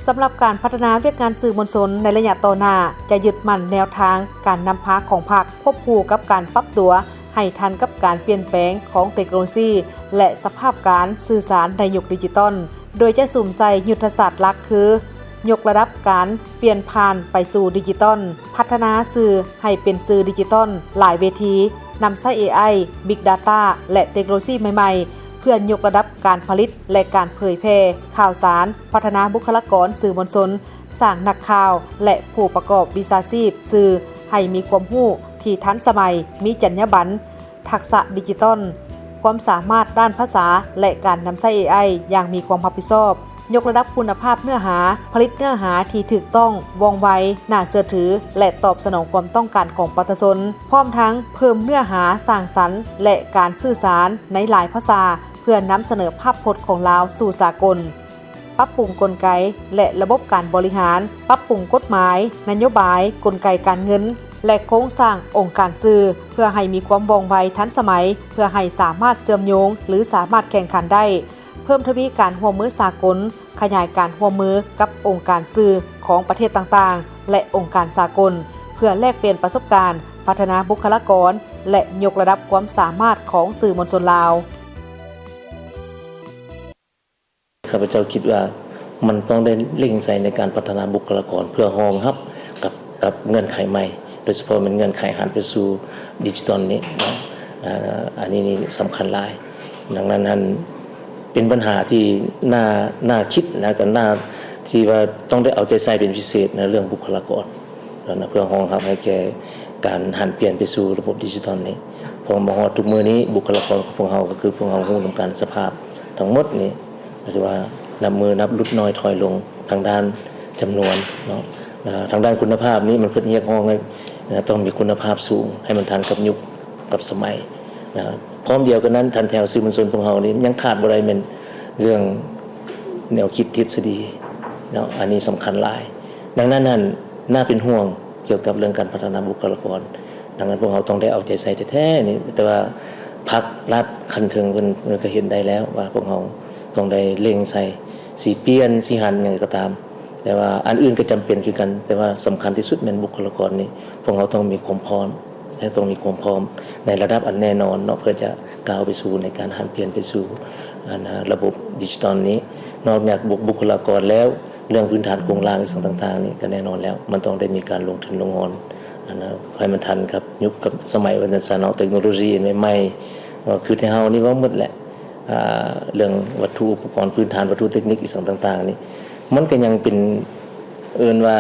ສຳລັບການພັດທະນາວຽກງານສື່ມວນຊົນໃນໄລຍະຕໍ່ໜ້າ ຈະຍຶດໝັ້ນແນວທາງການນຳພາຂອງພັກ ຄວບຄູ່ກັບການປັບຕົວໃຫ້ທັນກັບການປ່ຽນແປງຂອງເຕັກໂນໂລຊີ ແລະ ສະພາບການສື່ສານໃນຍຸກດິຈິຕອນ, ໂດຍຈະສຸມໃສ່ຍຸດທະສາດຫຼັກຄື ຍົກລະດັບການປ່ຽນຜ່ານໄປສູ່ດິຈິຕອນ, ພັດທະນາສື່ໃຫ້ເປັນສື່ດິຈິຕອນຫຼາຍເວທີ, ນຳໃຊ້ ເອໄອ, Big Data ແລະ ເຕັກໂນໂລຊີໃໝ່ໆ ເພື່ອຍົກລະດັບການຜະລິດ ແລະ ການເຜີຍແຜ່ຂ່າວສານ, ພັດທະນາບຸກຄະລາກອນສື່ມວນຊົນ, ສ້າງນັກຂ່າວ ແລະ ຜູ້ປະກອບວິຊາຊີບສື່ໃຫ້ມີຄວາມຮູ້ ທີ່ທັນສະໄໝ, ມີຈັນຍາບັນ, ທັກສະດິຈິຕອນ, ຄວາມສາມາດດ້ານພາສາ ແລະ ການນຳໃຊ້ ເອໄອ ຢ່າງມີຄວາມຮັບຜິດຊອບ, ຍົກລະດັບຄຸນນະພາບເນື້ອຫາ, ຜະລິດເນື້ອຫາທີ່ຖືກຕ້ອງ, ວ່ອງໄວ, ໜ້າເຊື່ອຖື ແລະ ຕອບສະໜອງຄວາມຕ້ອງການຂອງປະຊາຊົນ, ພ້ອມທັງເພີ່ມເນື້ອຫາສ້າງສັນ ແລະ ການສື່ສານໃນຫຼາຍພາສາ ເພື່ອນຳສະເໜີພາບພົດຂອງລາວສູ່ສາກົນ. ປັບປຸງກົນໄກ ແລະ ລະບົບການບໍລິຫານ, ປັບປຸງກົດໝາຍ, ນະໂຍບາຍ, ກົນໄກການເງິນ ແລະ ໂຄງສ້າງອົງການສື່ ເພື່ອໃຫ້ມີຄວາມວ່ອງໄວທັນສະໄໝ, ເພື່ອໃຫ້ສາມາດເຊື່ອມໂຍງ ຫຼື ສາມາດແຂ່ງຂັນໄດ້, ເພີ່ມທະວີການຮ່ວມມືສາກົນ, ຂະຫຍາຍການຮ່ວມມືກັບອົງການສື່ຂອງປະເທດຕ່າງໆ ແລະ ອົງການສາກົນ ເພື່ອແລກປ່ຽນປະສົບການ, ພັດທະນາບຸກຄະລາກອນ ແລະ ຍົກລະດັບຄວາມສາມາດຂອງສື່ມວນຊົນລາວ. ຂ້າພະເຈົ້າຄິດວ່າມັນຕ້ອງໄດ້ເລັ່ງໃສ່ໃນການພັດທະນາບຸກຄະລາກອນ ເພື່ອຮອງຮັບກັບ ກັບເງື່ອນໄຂໃໝ່ ໂດຍສະເພາະແມ່ນເງື່ອນໄຂຫັນໄປສູ່ດິຈິຕອນນີ້ເນາະ. ອາ ອັນນີ້ນີ້ສຳຄັນຫຼາຍ. ດັ່ງນັ້ນຫັ້ນເປັນບັນຫາທີ່ໜ້າ ໜ້າຄິດ ແລະ ກໍໜ້າທີ່ວ່າຕ້ອງໄດ້ເອົາໃຈໃສ່ເປັນພິເສດໃນເລື່ອງບຸກຄະລາກອນ ແລ້ວນະ ເພື່ອຮອງຮັບໃຫ້ແກ່ການຫັນປ່ຽນໄປສູ່ລະບົບດິຈິຕອນນີ້. ເພາະມາຮອດທຸກມື້ນີ້ ບຸກຄະລາກອນຂອງພວກເຮົາ ກໍຄືພວກເຮົາຮູ້ນຳກັນ ສະພາບທັງໝົດນີ້ ຖືວ່ານັບມື້ນັບຫຼຸດນ້ອຍຖອຍລົງທາງດ້ານຈຳນວນເນາະ. ແລະ ທາງດ້ານຄຸນນະພາບນີ້ ມັນເພິ່ນຮຽກຮ້ອງໃຫ້ ເອີ ຕ້ອງມີຄຸນນະພາບສູງ ໃຫ້ມັນທັນກັບຍຸກກັບສະໄໝ. ແລະ ພ້ອມດຽວກັນນັ້ນ ທ່ານແຖວສື່ມວນຊົນພວກເຮົານີ້ ຍັງຂາດບໍ່ໄດ້ແມ່ນເລື່ອງແນວຄິດທິດສະດີເນາະ, ອັນນີ້ສຳຄັນຫຼາຍ. ດັ່ງນັ້ນຫັ້ນ ໜ້າເປັນຫ່ວງກ່ຽວກັບເລື່ອງການພັດທະນາບຸກຄະລາກອນ. ດັ່ງນັ້ນ ພວກເຮົາຕ້ອງໄດ້ເອົາໃຈໃສ່ແທ້ໆນີ້, ແຕ່ວ່າພັກລັດຂັ້ນເທິງເພິ່ນ ເພິ່ນກໍເຫັນໄດ້ແລ້ວວ່າພວກເຮົາຕ້ອງໄດ້ເລັ່ງໃສ່, ຊິປ່ຽນ ຊິຫັນຫຍັງກໍຕາມ, ແຕ່ວ່າອັນອື່ນກໍຈຳເປັນຄືກັນ, ແຕ່ວ່າສຳຄັນທີ່ສຸດແມ່ນບຸກຄະລາກອນນີ້ ພວກເຮົາຕ້ອງມີຄວາມພ້ອມ ແລະ ຕ້ອງມີຄວາມພ້ອມໃນລະດັບອັນແນ່ນອນເນາະ, ເພື່ອຈະກ້າວໄປສູ່ໃນການຫັນປ່ຽນໄປສູ່ ອັນ ລະບົບດິຈິຕອນນີ້. ນອກຈາກບຸກ ບຸກຄະລາກອນແລ້ວ, ເລື່ອງພື້ນຖານໂຄງລ່າງອີ່ຫຍັງຕ່າງໆນີ້ ກໍແນ່ນອນແລ້ວ ມັນຕ້ອງໄດ້ມີການລົງທຶນລົງຮອນ ອັນ ໃຫ້ມັນທັນກັບຍຸກກັບສະໄໝ ວ່າຊັ້ນຊະເນາະ, ເຕັກໂນໂລຊີໃໝ່ໆ ເອີ ຄືແຕ່ເຮົານີ້ເວົ້າໝົດແຫຼະ ອ່າ ເລື່ອງວັດຖຸອຸປະກອນພື້ນຖານ ວັດຖຸເຕັກນິກອີ່ຫຍັງຕ່າງໆນີ້ ມັນກໍຍັງເປັນ ເອີ້ນວ່າ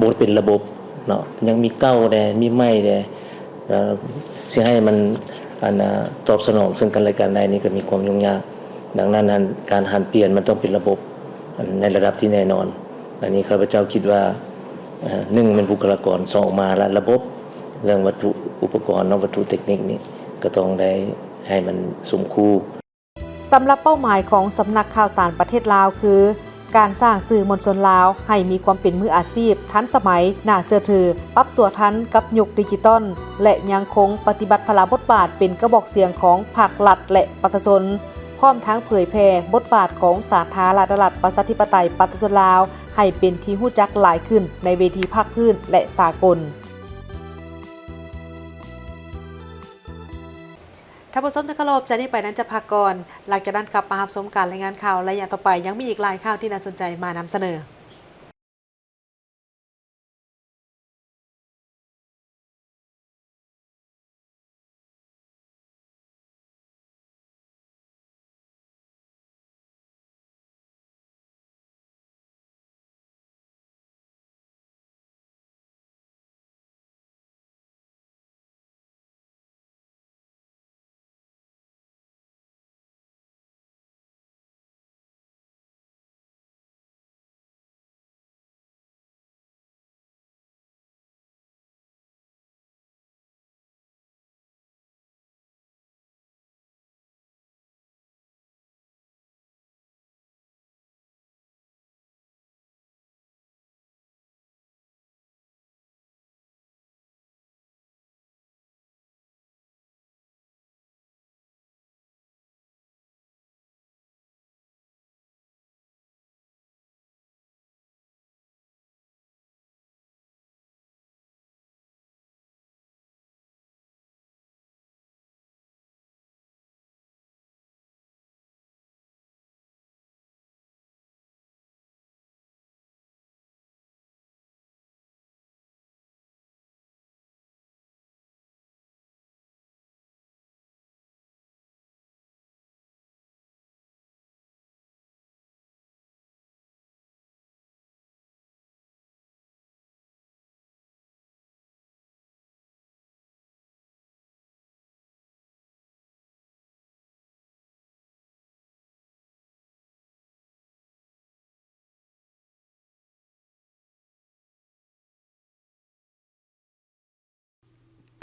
ບໍ່ເປັນລະບົບເນາະ, ຍັງມີເກົ່າແດ່ ມີໃໝ່ແດ່. ເອີ ຊິໃຫ້ມັນ ອັນ ອາ ຕອບສະໜອງເຊິ່ງກັນແລະກັນໄດ້ນີ້ກໍມີຄວາມຫຍຸ້ງຍາກ. ດັ່ງນັ້ນຫັ້ນ ການຫັນປ່ຽນມັນຕ້ອງເປັນລະບົບ ອັນ ໃນລະດັບທີ່ແນ່ນອນ. ອັນນີ້ຂ້າພະເຈົ້າຄິດວ່າ ເອີ ໜຶ່ງແມ່ນບຸກຄະລາກອນ, ສອງມາລະ ລະບົບ ເລື່ອງວັດຖຸອຸປະກອນເນາະ, ວັດຖຸເຕັກນິກນີ້ກໍຕ້ອງໄດ້ໃຫ້ມັນສົມຄູ່. ສຳລັບເປົ້າໝາຍຂອງສຳນັກຂ່າວສານປະເທດລາວຄື ການສ້າງສື່ມວນຊົນລາວໃຫ້ມີຄວາມເປັນມືອາຊີບ, ທັນສະໄໝ, ໜ້າເຊື່ອຖື, ປັບຕົວທັນກັບຍຸກດິຈິຕອນ ແລະ ຍັງຄົງປະຕິບັດພາລະບົດບາດເປັນກະບອກສຽງຂອງພາກລັດ ແລະ ປະຊາຊົນ, ພ້ອມທັງເຜີຍແຜ່ບົດບາດຂອງສາທາລະນະລັດ ປະຊາທິປະໄຕ ປະຊາຊົນລາວ ໃຫ້ເປັນທີ່ຮູ້ຈັກຫຼາຍຂຶ້ນໃນເວທີພາກພື້ນ ແລະ ສາກົນ. ທ່ານຜູ້ຊົມທີ່ເຄົາລົບ, ຈາກນີ້ໄປນັ້ນຈະພັກກ່ອນ, ຫຼັງຈາກນັ້ນກັບມາຮັບຊົມການລາຍງານຂ່າວໄລຍະຕໍ່ໄປ, ຍັງມີອີກຫຼາຍຂ່າວທີ່ໜ້າສົນໃຈມານຳສະເໜີ.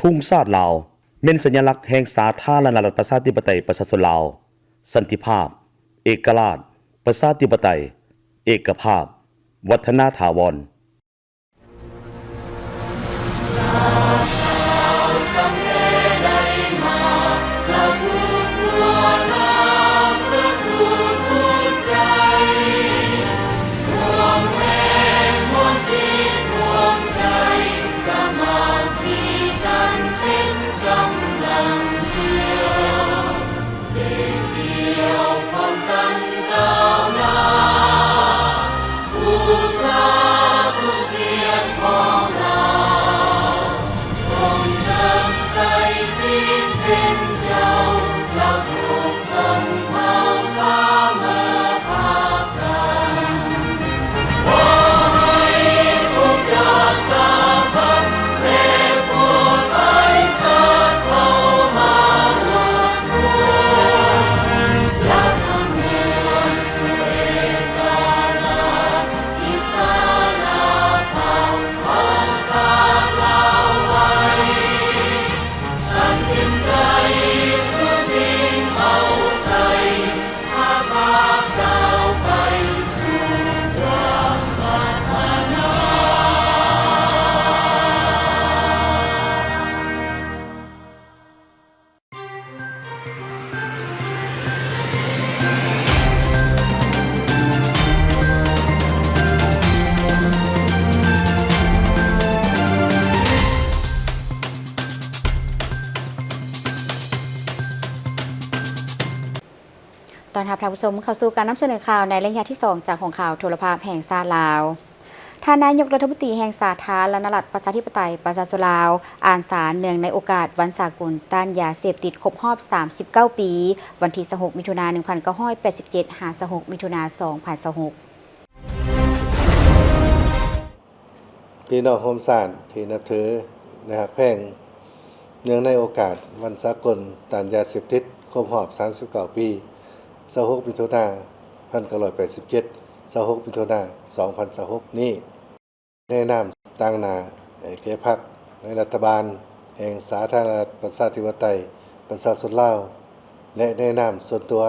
ທຸງຊາດລາວ ແມ່ນສັນຍາລັກແຫ່ງສາທາລະນະລັດ ປະຊາທິປະໄຕ ປະຊາຊົນລາວ, ສັນຕິພາບ, ເອກະລາດ, ປະຊາທິປະໄຕ, ເອກະພາບ, ວັດທະນາຖາວອນ. ຕ້ອນຮັບທ່ານຜູ້ຊົມເຂົ້າສູ່ການນຳສະເໜີຂ່າວໃນໄລຍະທີສອງ ຈາກຫ້ອງຂ່າວໂທລະພາບແຫ່ງຊາດລາວ. ທ່ານນາຍົກລັດຖະມົນຕີແຫ່ງສາທາລະນະລັດ ປະຊາທິປະໄຕ ປະຊາຊົນລາວ ອ່ານສານເນື່ອງໃນໂອກາດວັນສາກົນຕ້ານຢາເສບຕິດຄົບຮອບສາມສິບເກົ້າປີ, ວັນທີຊາວຫົກ ມິຖຸນາ ໜຶ່ງພັນເກົ້າຮ້ອຍແປດສິບເຈັດ ຫາ ຊາວຫົກ ມິຖຸນາ ສອງພັນຊາວຫົກ. ພີ່ນ້ອງຮ່ວມຊາດທີ່ນັບຖື ແລະ ຮັກແພງ, ເນື່ອງໃນໂອກາດວັນສາກົນຕ້ານຢາເສບຕິດຄົບຮອບສາມສິບເກົ້າປີ ຊາວຫົກ ມິຖຸນາ ພັນເກົ້າຮ້ອຍແປດສິບເຈັດ ຊາວຫົກ ມິຖຸນາ ສອງພັນຊາວຫົກນີ້, ແນະນຳຕາງໜ້າໃຫ້ແກ່ພັກໃນລັດຖະບານແຫ່ງສາທາລະນະລັດ ປະຊາທິປະໄຕ ປະຊາຊົນລາວ ແລະ ແນະນຳສ່ວນຕົວ,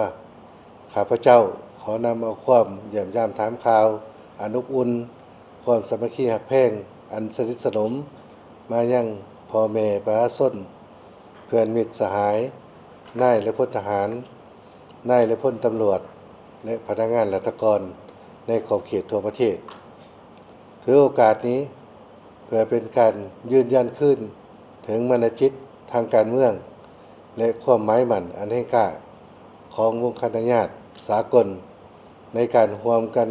ຂ້າພະເຈົ້າຂໍນຳເອົາຄວາມຢ້ຽມຢາມຖາມຂ່າວອັນອົບອຸ່ນ, ຄວາມສາມັກຄີຮັກແພງອັນສະໜິດສະໜົມມາຍັງພໍ່ແມ່ປະຊາຊົນ, ເພື່ອນມິດສະຫາຍ, ນາຍ ແລະ ພົນທະຫານ, ນາຍ ແລະ ພົນຕຳຫຼວດ ແລະ ພະນັກງານລັດຖະກອນໃນຂອບເຂດທົ່ວປະເທດ. ຖືໂອກາດນີ້ເພື່ອເປັນການຢືນຢັນຄືນເຖິງມານະຈິດທາງການເມືອງ ແລະ ຄວາມໝາຍໝັ້ນອັນແຮງກ້າຂອງວົງຄະນະຍາດສາກົນ ໃນການຮ່ວມກັນ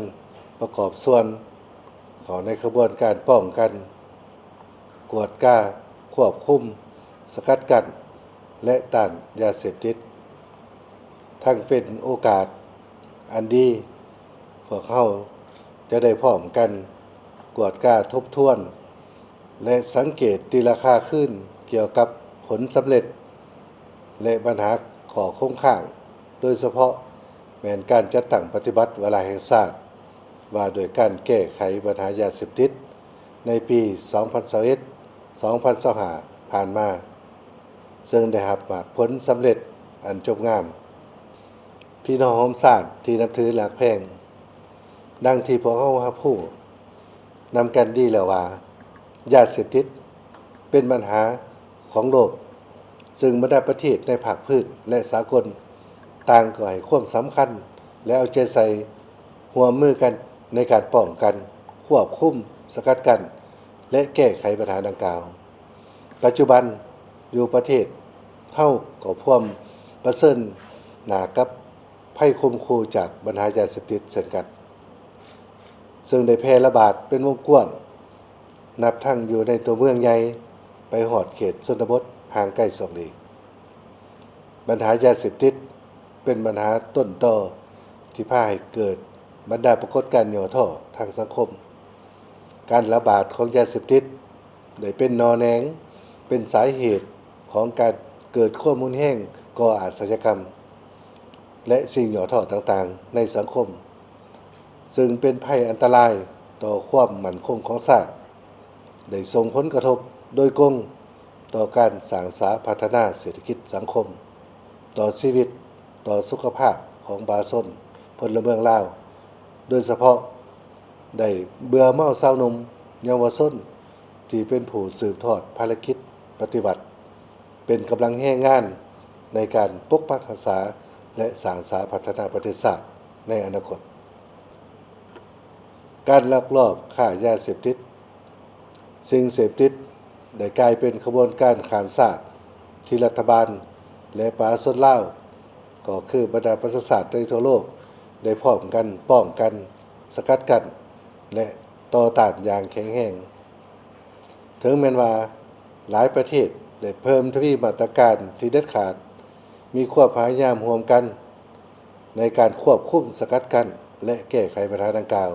ປະກອບສ່ວນເຂົ້າໃນຂະບວນການປ້ອງກັນ, ກວດກາ, ຄວບຄຸມ, ສະກັດກັ້ນ ແລະ ຕ້ານຢາເສບຕິດ. ທັງເປັນໂອກາດອັນດີ ພວກເຮົາຈະໄດ້ພ້ອມກັນກວດກາທົບທວນ ແລະ ສັງເກດຕີລາຄາຄືນກ່ຽວກັບຜົນສຳເລັດ ແລະ ບັນຫາຂໍ້ຄົງຄ້າງ, ໂດຍສະເພາະແມ່ນການຈັດຕັ້ງປະຕິບັດວາລະແຫ່ງຊາດວ່າດ້ວຍການແກ້ໄຂບັນຫາຢາເສບຕິດໃນປີສອງພັນຊາວເອັດ ສອງພັນຊາວຫ້າ ຜ່ານມາ, ເຊິ່ງໄດ້ຮັບໝາກຜົນສຳເລັດອັນຈົບງາມ. ພີ່ນ້ອງຮ່ວມຊາດທີ່ນັບຖືແລະຮັກແພງ, ດັ່ງທີ່ພວກເຮົາຮັບຮູ້ນຳກັນດີແລ້ວວ່າ ຢາເສບຕິດເປັນບັນຫາຂອງໂລກ, ເຊິ່ງບັນດາປະເທດໃນພາກພື້ນ ແລະ ສາກົນ ຕ່າງກໍໃຫ້ຄວາມສຳຄັນ ແລະ ເອົາໃຈໃສ່ຮ່ວມມືກັນໃນການປ້ອງກັນ, ຄວບຄຸມ, ສະກັດກັ້ນ ແລະ ແກ້ໄຂບັນຫາດັ່ງກ່າວ. ປັດຈຸບັນຢູ່ປະເທດເຮົາກໍພວມປະເຊີນໜ້າກັບໄພຂົ່ມຂູ່ຈາກບັນຫາຢາເສບຕິດເຊັ່ນກັນ, ເຊິ່ງໄດ້ແຜ່ລະບາດເປັນວົງກວ້າງ, ນັບທັງຢູ່ໃນຕົວເມືອງໃຫຍ່ໄປຮອດເຂດຊົນນະບົດຫ່າງໄກສອກຫຼີກ. ບັນຫາຢາເສບຕິດເປັນບັນຫາຕົ້ນຕໍທີ່ພາໃຫ້ເກີດບັນດາປາກົດການຫຍໍ້ທໍ້ທາງສັງຄົມ. ການລະບາດຂອງຢາເສບຕິດໄດ້ເປັນໜໍ່ແໜງ, ເປັນສາເຫດຂອງການເກີດຄວາມຮຸນແຮງ, ກໍ່ອາຊະຍາກຳ ແລະ ສິ່ງຫຍໍ້ທໍ້ຕ່າງໆໃນສັງຄົມ, ເຊິ່ງເປັນໄພອັນຕະລາຍຕໍ່ຄວາມໝັ້ນຄົງຂອງຊາດ, ໄດ້ສົ່ງຜົນກະທົບໂດຍກົງ ຕໍ່ການສ້າງສາພັດທະນາເສດຖະກິດສັງຄົມ, ຕໍ່ຊີວິດ, ຕໍ່ສຸຂະພາບຂອງປະຊາຊົນພົນລະເມືອງລາວ, ໂດຍສະເພາະໄດ້ເບື່ອເມົາຊາວໜຸ່ມເຍົາວະຊົນ ທີ່ເປັນຜູ້ສືບທອດພາລະກິດປະຕິວັດ ເປັນກຳລັງແຮງງານໃນການປົກປັກຮັກສາ ແລະ ສ້າງສາພັດທະນາປະເທດຊາດໃນອະນາຄົດ. ການລັກລອບຄ້າຢາເສບຕິດ, ສິ່ງເສບຕິດໄດ້ກາຍເປັນຂະບວນການຂ້າມຊາດທີ່ລັດຖະບານ ແລະ ປະຊາຊົນລາວ ກໍຄືບັນດາປະຊາຊາດໃນທົ່ວໂລກ ໄດ້ພ້ອມກັນປ້ອງກັນ, ສະກັດກັ້ນ ແລະ ຕໍ່ຕ້ານຢ່າງແຂງແຮງ. ເຖິງແມ່ນວ່າຫຼາຍປະເທດໄດ້ເພີ່ມທະວີມາດຕະການທີ່ເດັດຂາດ, ມີຄວາມພະຍາຍາມຮ່ວມກັນໃນການຄວບຄຸມ, ສະກັດກັ້ນ ແລະ ແກ້ໄຂບັນຫາດັ່ງກ່າວ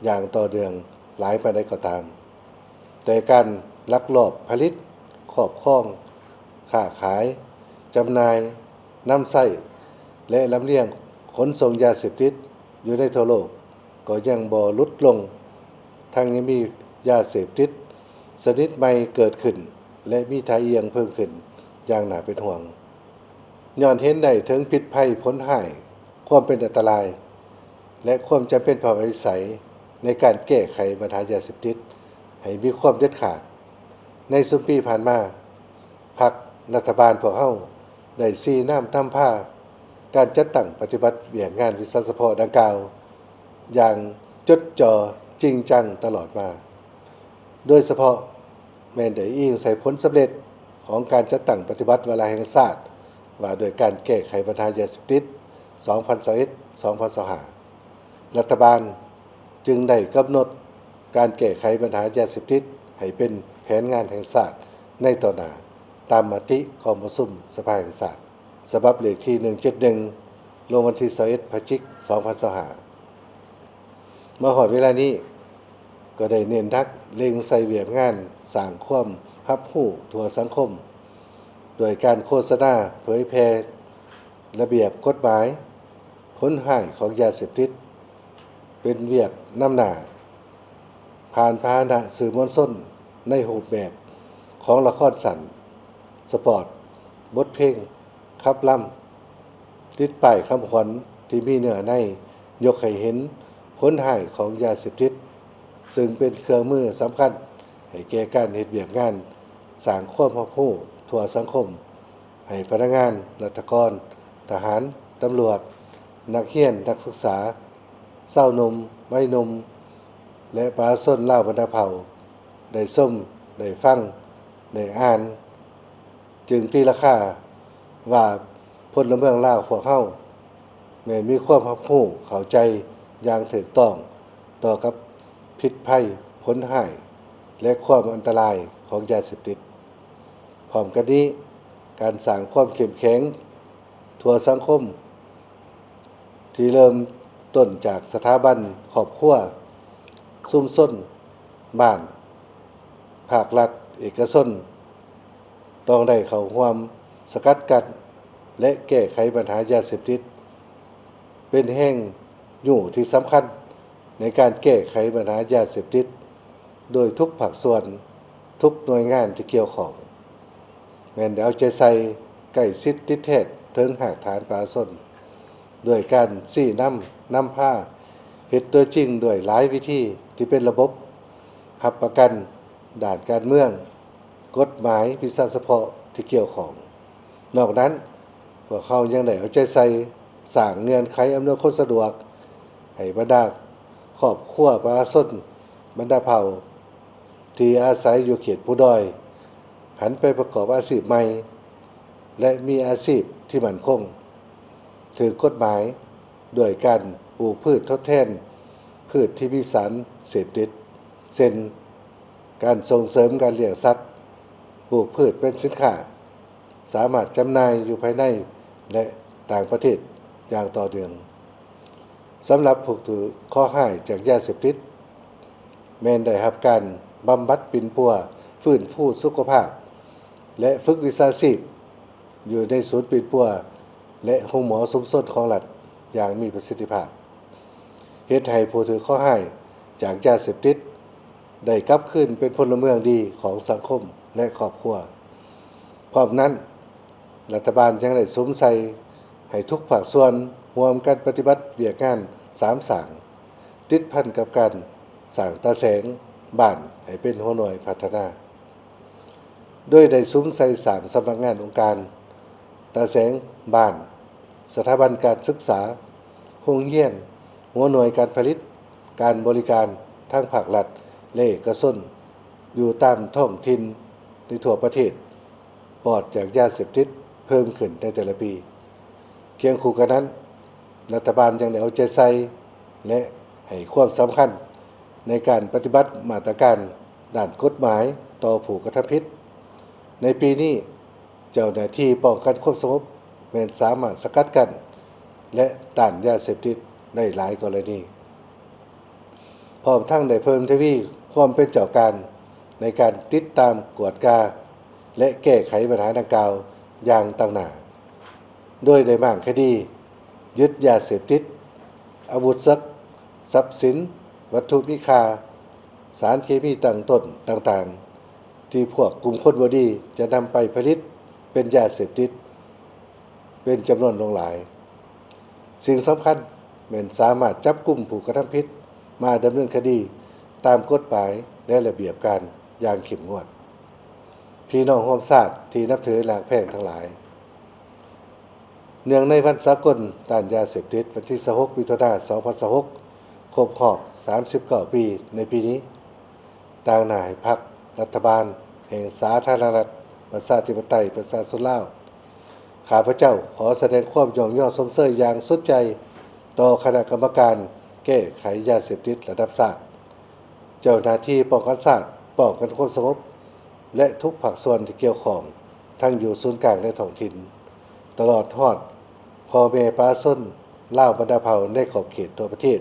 ຢ່າງຕໍ່ເນື່ອງຫຼາຍປານໃດກໍຕາມ, ແຕ່ການລັກລອບຜະລິດ, ຄອບຄອງ, ຄ້າຂາຍ, ຈຳໜ່າຍ, ນຳໃຊ້ ແລະ ລຳລຽງຂົນສົ່ງຢາເສບຕິດຢູ່ໃນທົ່ວໂລກ ກໍຍັງບໍ່ຫຼຸດລົງ, ທັງຍັງມີຢາເສບຕິດຊະນິດໃໝ່ເກີດຂຶ້ນ ແລະ ມີທ່າອ່ຽງເພີ່ມຂຶ້ນຢ່າງໜ້າເປັນຫ່ວງ. ຍ້ອນເຫັນໄດ້ເຖິງພິດໄພ, ຜົນຮ້າຍ, ຄວາມເປັນອັນຕະລາຍ ແລະ ຄວາມຈຳເປັນພາວະວິໄສໃນການແກ້ໄຂບັນຫາຢາເສບຕິດໃຫ້ມີຄວາມເດັດຂາດ, ໃນຊຸມປີຜ່ານມາ, ພັກລັດຖະບານພວກເຮົາໄດ້ຊີ້ນຳນຳພາການຈັດຕັ້ງປະຕິບັດວຽກງານວິຊາສະເພາະດັ່ງກ່າວຢ່າງຈົດຈໍ່ຈິງຈັງຕະຫຼອດມາ, ໂດຍສະເພາະແມ່ນໄດ້ອີງໃສ່ຜົນສຳເລັດຂອງການຈັດຕັ້ງປະຕິບັດວາລະແຫ່ງຊາດວ່າດ້ວຍການແກ້ໄຂບັນຫາຢາເສບຕິດ ສອງພັນຊາວເອັດ ສອງພັນຊາວຫ້າ. ລັດຖະບານຈຶ່ງໄດ້ກຳນົດການແກ້ໄຂບັນຫາຢາເສບຕິດໃຫ້ເປັນແຜນງານແຫ່ງຊາດໃນຕໍ່ໜ້າ ຕາມມະຕິກອງປະຊຸມສະພາແຫ່ງຊາດ ສະບັບເລກທີໜຶ່ງເຈັດໜຶ່ງ ລົງວັນທີຊາວເອັດ ພະຈິກ ສອງພັນຊາວຫ້າ. ມາຮອດເວລານີ້ ກໍໄດ້ເນັ້ນໜັກເລັ່ງໃສ່ວຽກງານສ້າງຄວາມຮັບຮູ້ທົ່ວສັງຄົມ ໂດຍການໂຄສະນາເຜີຍແຜ່ລະບຽບກົດໝາຍ, ຜົນຮ້າຍຂອງຢາເສບຕິດ ເປັນວຽກນຳໜ້າ ຜ່ານພາຫະນະສື່ມວນຊົນໃນຮູບແບບຂອງລະຄອນສັ້ນ, ສະປອດ, ບົດເພງ, ຂັບລຳ, ຕິດປ້າຍຄຳຂວັນທີ່ມີເນື້ອໃນຍົກໃຫ້ເຫັນຜົນຮ້າຍຂອງຢາເສບຕິດ, ຊຶ່ງເປັນເຄື່ອງມືສຳຄັນໃຫ້ແກ່ການເຮັດວຽກງານສ້າງຄວາມຮັບຮູ້ທົ່ວສັງຄົມ ໃຫ້ພະນັກງານ, ລັດຖະກອນ, ທະຫານ, ຕຳຫຼວດ, ນັກຮຽນ, ນັກສຶກສາ, ຊາວໜຸ່ມ, ໄວໜຸ່ມ ແລະ ປະຊາຊົນລາວບັນດາເຜົ່າ ໄດ້ຊົມ, ໄດ້ຟັງ, ໄດ້ອ່ານ, ຈຶ່ງຕີລາຄາວ່າພົນລະເມືອງລາວພວກເຮົາແມ່ນມີຄວາມຮັບຮູ້ເຂົ້າໃຈຢ່າງຖືກຕ້ອງຕໍ່ກັບພິດໄພ, ຜົນຮ້າຍ ແລະ ຄວາມອັນຕະລາຍຂອງຢາເສບຕິດ. ພ້ອມກັນນີ້, ການສ້າງຄວາມເຂັ້ມແຂງ ທົ່ວສັງຄົມ ທີ່ເລີ່ມຕົ້ນຈາກສະຖາບັນຄອບຄົວ, ຊຸມຊົນ, ບ້ານ, ພາກລັດ, ເອກະຊົນ ຕ້ອງໄດ້ເຂົ້າຮ່ວມສະກັດກັ້ນ ແລະ ແກ້ໄຂບັນຫາຢາເສບຕິດ ເປັນແຮງຍູ້ທີ່ສຳຄັນ ໃນການແກ້ໄຂບັນຫາຢາເສບຕິດ ໂດຍທຸກພາກສ່ວນ, ທຸກໜ່ວຍງານທີ່ກ່ຽວຂ້ອງ ແມ່ນໄດ້ເອົາໃຈໃສ່, ໃກ້ຊິດຕິດແທດເຖິງຮາກຖານປະຊາຊົນ ດ້ວຍການຊີ້ນຳ, ນຳພາ, ເຮັດຕົວຈິງດ້ວຍຫຼາຍວິທີທີ່ເປັນລະບົບ, ຮັບປະກັນດ້ານການເມືອງ, ກົດໝາຍ, ວິຊາສະເພາະທີ່ກ່ຽວຂ້ອງ. ນອກນັ້ນ, ພວກເຮົາຍັງໄດ້ເອົາໃຈໃສ່ສ້າງເງື່ອນໄຂອຳນວຍຄວາມສະດວກໃຫ້ບັນດາຄອບຄົວປະຊາຊົນບັນດາເຜົ່າທີ່ອາໄສຢູ່ເຂດພູດອຍ ຫັນໄປປະກອບອາຊີບໃໝ່ ແລະ ມີອາຊີບທີ່ໝັ້ນຄົງ, ຖືກກົດໝາຍ ດ້ວຍການປູກພືດທົດແທນພືດທີ່ມີສານເສບຕິດ ເຊັ່ນ ການສົ່ງເສີມການລ້ຽງສັດ, ປູກພືດເປັນສິນຄ້າ, ສາມາດຈຳໜ່າຍຢູ່ພາຍໃນ ແລະ ຕ່າງປະເທດຢ່າງຕໍ່ເນື່ອງ. ສຳລັບຜູ້ຖືກເຄາະຮ້າຍຈາກຢາເສບຕິດ ແມ່ນໄດ້ຮັບການບຳບັດປິ່ນປົວ, ຟື້ນຟູສຸຂະພາບ ແລະ ຝຶກວິຊາຊີບ ຢູ່ໃນສູນປິ່ນປົວ ແລະ ໂຮງໝໍຊຸມຊົນຂອງລັດຢ່າງມີປະສິດທິພາບ, ເຮັດໃຫ້ຜູ້ຖືກເຄາະຮ້າຍຈາກຢາເສບຕິດ ໄດ້ກັບຄືນເປັນພົນລະເມືອງດີຂອງສັງຄົມ ແລະ ຄອບຄົວ. ພ້ອມນັ້ນ, ລັດຖະບານຍັງໄດ້ສຸມໃສ່ໃຫ້ທຸກພາກສ່ວນຮ່ວມກັນປະຕິບັດວຽກງານສາມສ້າງ, ຕິດພັນກັບການສ້າງຕາແສງບ້ານໃຫ້ເປັນຫົວໜ່ວຍພັດທະນາ, ໂດຍໄດ້ສຸມໃສ່ສ້າງສຳນັກງານອົງການ, ຕາແສງບ້ານ, ສະຖາບັນການສຶກສາ, ໂຮງຮຽນ, ຫົວໜ່ວຍການຜະລິດ, ການບໍລິການທັງພາກລັດ ແລະ ເອກະຊົນ ຢູ່ຕາມທ້ອງຖິ່ນໃນທົ່ວປະເທດ ປອດຈາກຢາເສບຕິດເພີ່ມຂຶ້ນໃນແຕ່ລະປີ. ຄຽງຄູ່ກັນນັ້ນ, ລັດຖະບານຍັງໄດ້ເອົາໃຈໃສ່ ແລະ ໃຫ້ຄວາມສຳຄັນໃນການປະຕິບັດມາດຕະການດ້ານກົດໝາຍຕໍ່ຜູ້ກະທຳຜິດ. ໃນປີນີ້, ເຈົ້າໜ້າທີ່ປ້ອງກັນຄວາມສະຫງົບແມ່ນສາມາດສະກັດກັ້ນ ແລະ ຕ້ານຢາເສບຕິດໄດ້ຫຼາຍກໍລະນີ, ພ້ອມທັງໄດ້ເພີ່ມທະວີຄວາມເປັນເຈົ້າການໃນການຕິດຕາມ, ກວດກາ ແລະ ແກ້ໄຂບັນຫາດັ່ງກ່າວຢ່າງຕັ້ງໜ້າ, ໂດຍໄດ້ມ້າງຄະດີຍຶດຢາເສບຕິດ, ອາວຸດສັກ, ຊັບສິນ, ວັດຖຸມີຄ່າ, ສານເຄມີຕັ້ງຕົ້ນຕ່າງໆ ທີ່ພວກກຸ່ມຄົນບໍ່ດີຈະນຳໄປຜະລິດເປັນຢາເສບຕິດເປັນຈຳນວນຫຼວງຫຼາຍ. ສິ່ງສຳຄັນແມ່ນສາມາດຈັບກຸມຜູ້ກະທຳຜິດມາດຳເນີນຄະດີຕາມກົດໝາຍ ແລະ ລະບຽບການຢ່າງເຂັ້ມງວດ. ພີ່ນ້ອງຮ່ວມຊາດທີ່ນັບຖືຮັກແພງທັງຫຼາຍ, ເນື່ອງໃນວັນສາກົນຕ້ານຢາເສບຕິດ ວັນທີຊາວຫົກ ມິຖຸນາ ສອງພັນຊາວຫົກ ຄົບຮອບສາມສິບເກົ້າປີໃນປີນີ້, ຕາງໜ້າໃຫ້ພັກ, ລັດຖະບານແຫ່ງສາທາລະນະລັດ ປະຊາທິປະໄຕ ປະຊາຊົນລາວ, ຂ້າພະເຈົ້າຂໍສະແດງຄວາມຍ້ອງຍໍຊົມເຊີຍຢ່າງສຸດໃຈຕໍ່ຄະນະກຳມະການແກ້ໄຂຢາເສບຕິດລະດັບຊາດ, ເຈົ້າໜ້າທີ່ປ້ອງກັນຊາດ, ປ້ອງກັນຄວາມສະຫງົບ ແລະ ທຸກພາກສ່ວນທີ່ກ່ຽວຂ້ອງ ທັງຢູ່ສູນກາງ ແລະ ທ້ອງຖິ່ນ, ຕະຫຼອດຮອດພໍ່ແມ່ປະຊາຊົນລາວບັນດາເຜົ່າໃນຂອບເຂດທົ່ວປະເທດ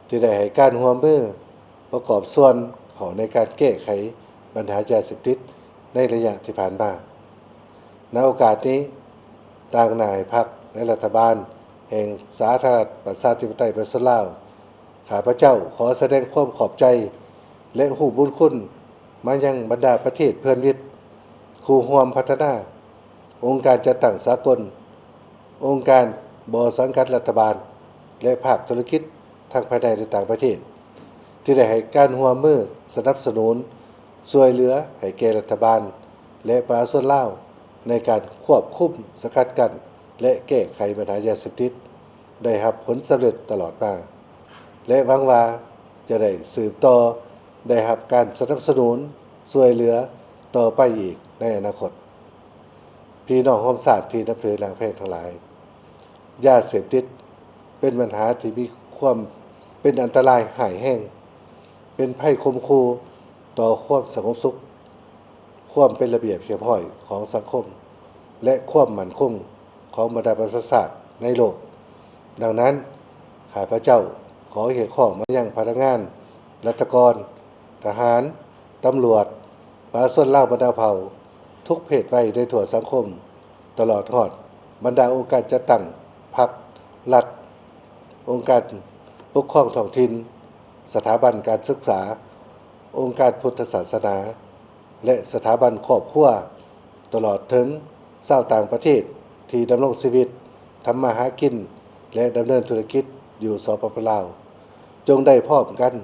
ທີ່ໄດ້ໃຫ້ການຮ່ວມມືປະກອບສ່ວນເຂົ້າໃນການແກ້ໄຂບັນຫາຢາເສບຕິດໃນໄລຍະທີ່ຜ່ານມາ. ໃນໂອກາດນີ້, ຕາງໜ້າໃຫ້ພັກ ແລະ ລັດຖະບານແຫ່ງສາທາລະນະລັດ ປະຊາທິປະໄຕ ປະຊາຊົນລາວ, ຂ້າພະເຈົ້າຂໍສະແດງຄວາມຂອບໃຈ ແລະ ຮູ້ບຸນຄຸນມາຍັງບັນດາປະເທດເພື່ອນມິດ, ຄູ່ຮ່ວມພັດທະນາ, ອົງການຈັດຕັ້ງສາກົນ, ອົງການບໍ່ສັງກັດລັດຖະບານ ແລະ ພາກທຸລະກິດທັງພາຍໃນ ແລະ ຕ່າງປະເທດ ທີ່ໄດ້ໃຫ້ການຮ່ວມມືສະໜັບສະໜູນ ຊ່ວຍເຫຼືອໃຫ້ແກ່ລັດຖະບານ ແລະ ປະຊາຊົນລາວ ໃນການຄວບຄຸມ, ສະກັດກັ້ນ ແລະ ແກ້ໄຂບັນຫາຢາເສບຕິດ ໄດ້ຮັບຜົນສຳເລັດຕະຫຼອດມາ ແລະ ຫວັງວ່າຈະໄດ້ສືບຕໍ່ໄດ້ຮັບການສະໜັບສະໜູນຊ່ວຍເຫຼືອຕໍ່ໄປອີກໃນອະນາຄົດ. ພີ່ນ້ອງຮ່ວມຊາດທີ່ນັບຖືຮັກແພງທັງຫຼາຍ, ຢາເສບຕິດເປັນບັນຫາທີ່ມີຄວາມເປັນອັນຕະລາຍຮ້າຍແຮງ, ເປັນໄພຂົ່ມຂູ່ຕໍ່ຄວາມສະຫງົບສຸກ, ຄວາມເປັນລະບຽບຮຽບຮ້ອຍຂອງສັງຄົມ ແລະ ຄວາມໝັ້ນຄົງຂອງບັນດາປະຊາຊາດໃນໂລກ. ດັ່ງນັ້ນ, ຂ້າພະເຈົ້າຂໍຮຽກຮ້ອງມາຍັງພະນັກງານ, ລັດຖະກອນ, ທະຫານ, ຕຳຫຼວດ, ປະຊາຊົນລາວບັນດາເຜົ່າທຸກເພດໄວໃນທົ່ວສັງຄົມ, ຕະຫຼອດຮອດບັນດາອົງການຈັດຕັ້ງພັກ, ລັດ, ອົງການປົກຄອງທ້ອງຖິ່ນ, ສະຖາບັນການສຶກສາ, ອົງການພຸດທະສາສະໜາ ແລະ ສະຖາບັນຄອບຄົວ, ຕະຫຼອດເຖິງຊາວຕ່າງປະເທດທີ່ດຳລົງຊີວິດ, ທຳມາຫາກິນ ແລະ ດຳເນີນທຸລະກິດຢູ່ ສປປ ລາວ, ຈົ່ງໄດ້ພ້ອມກັນ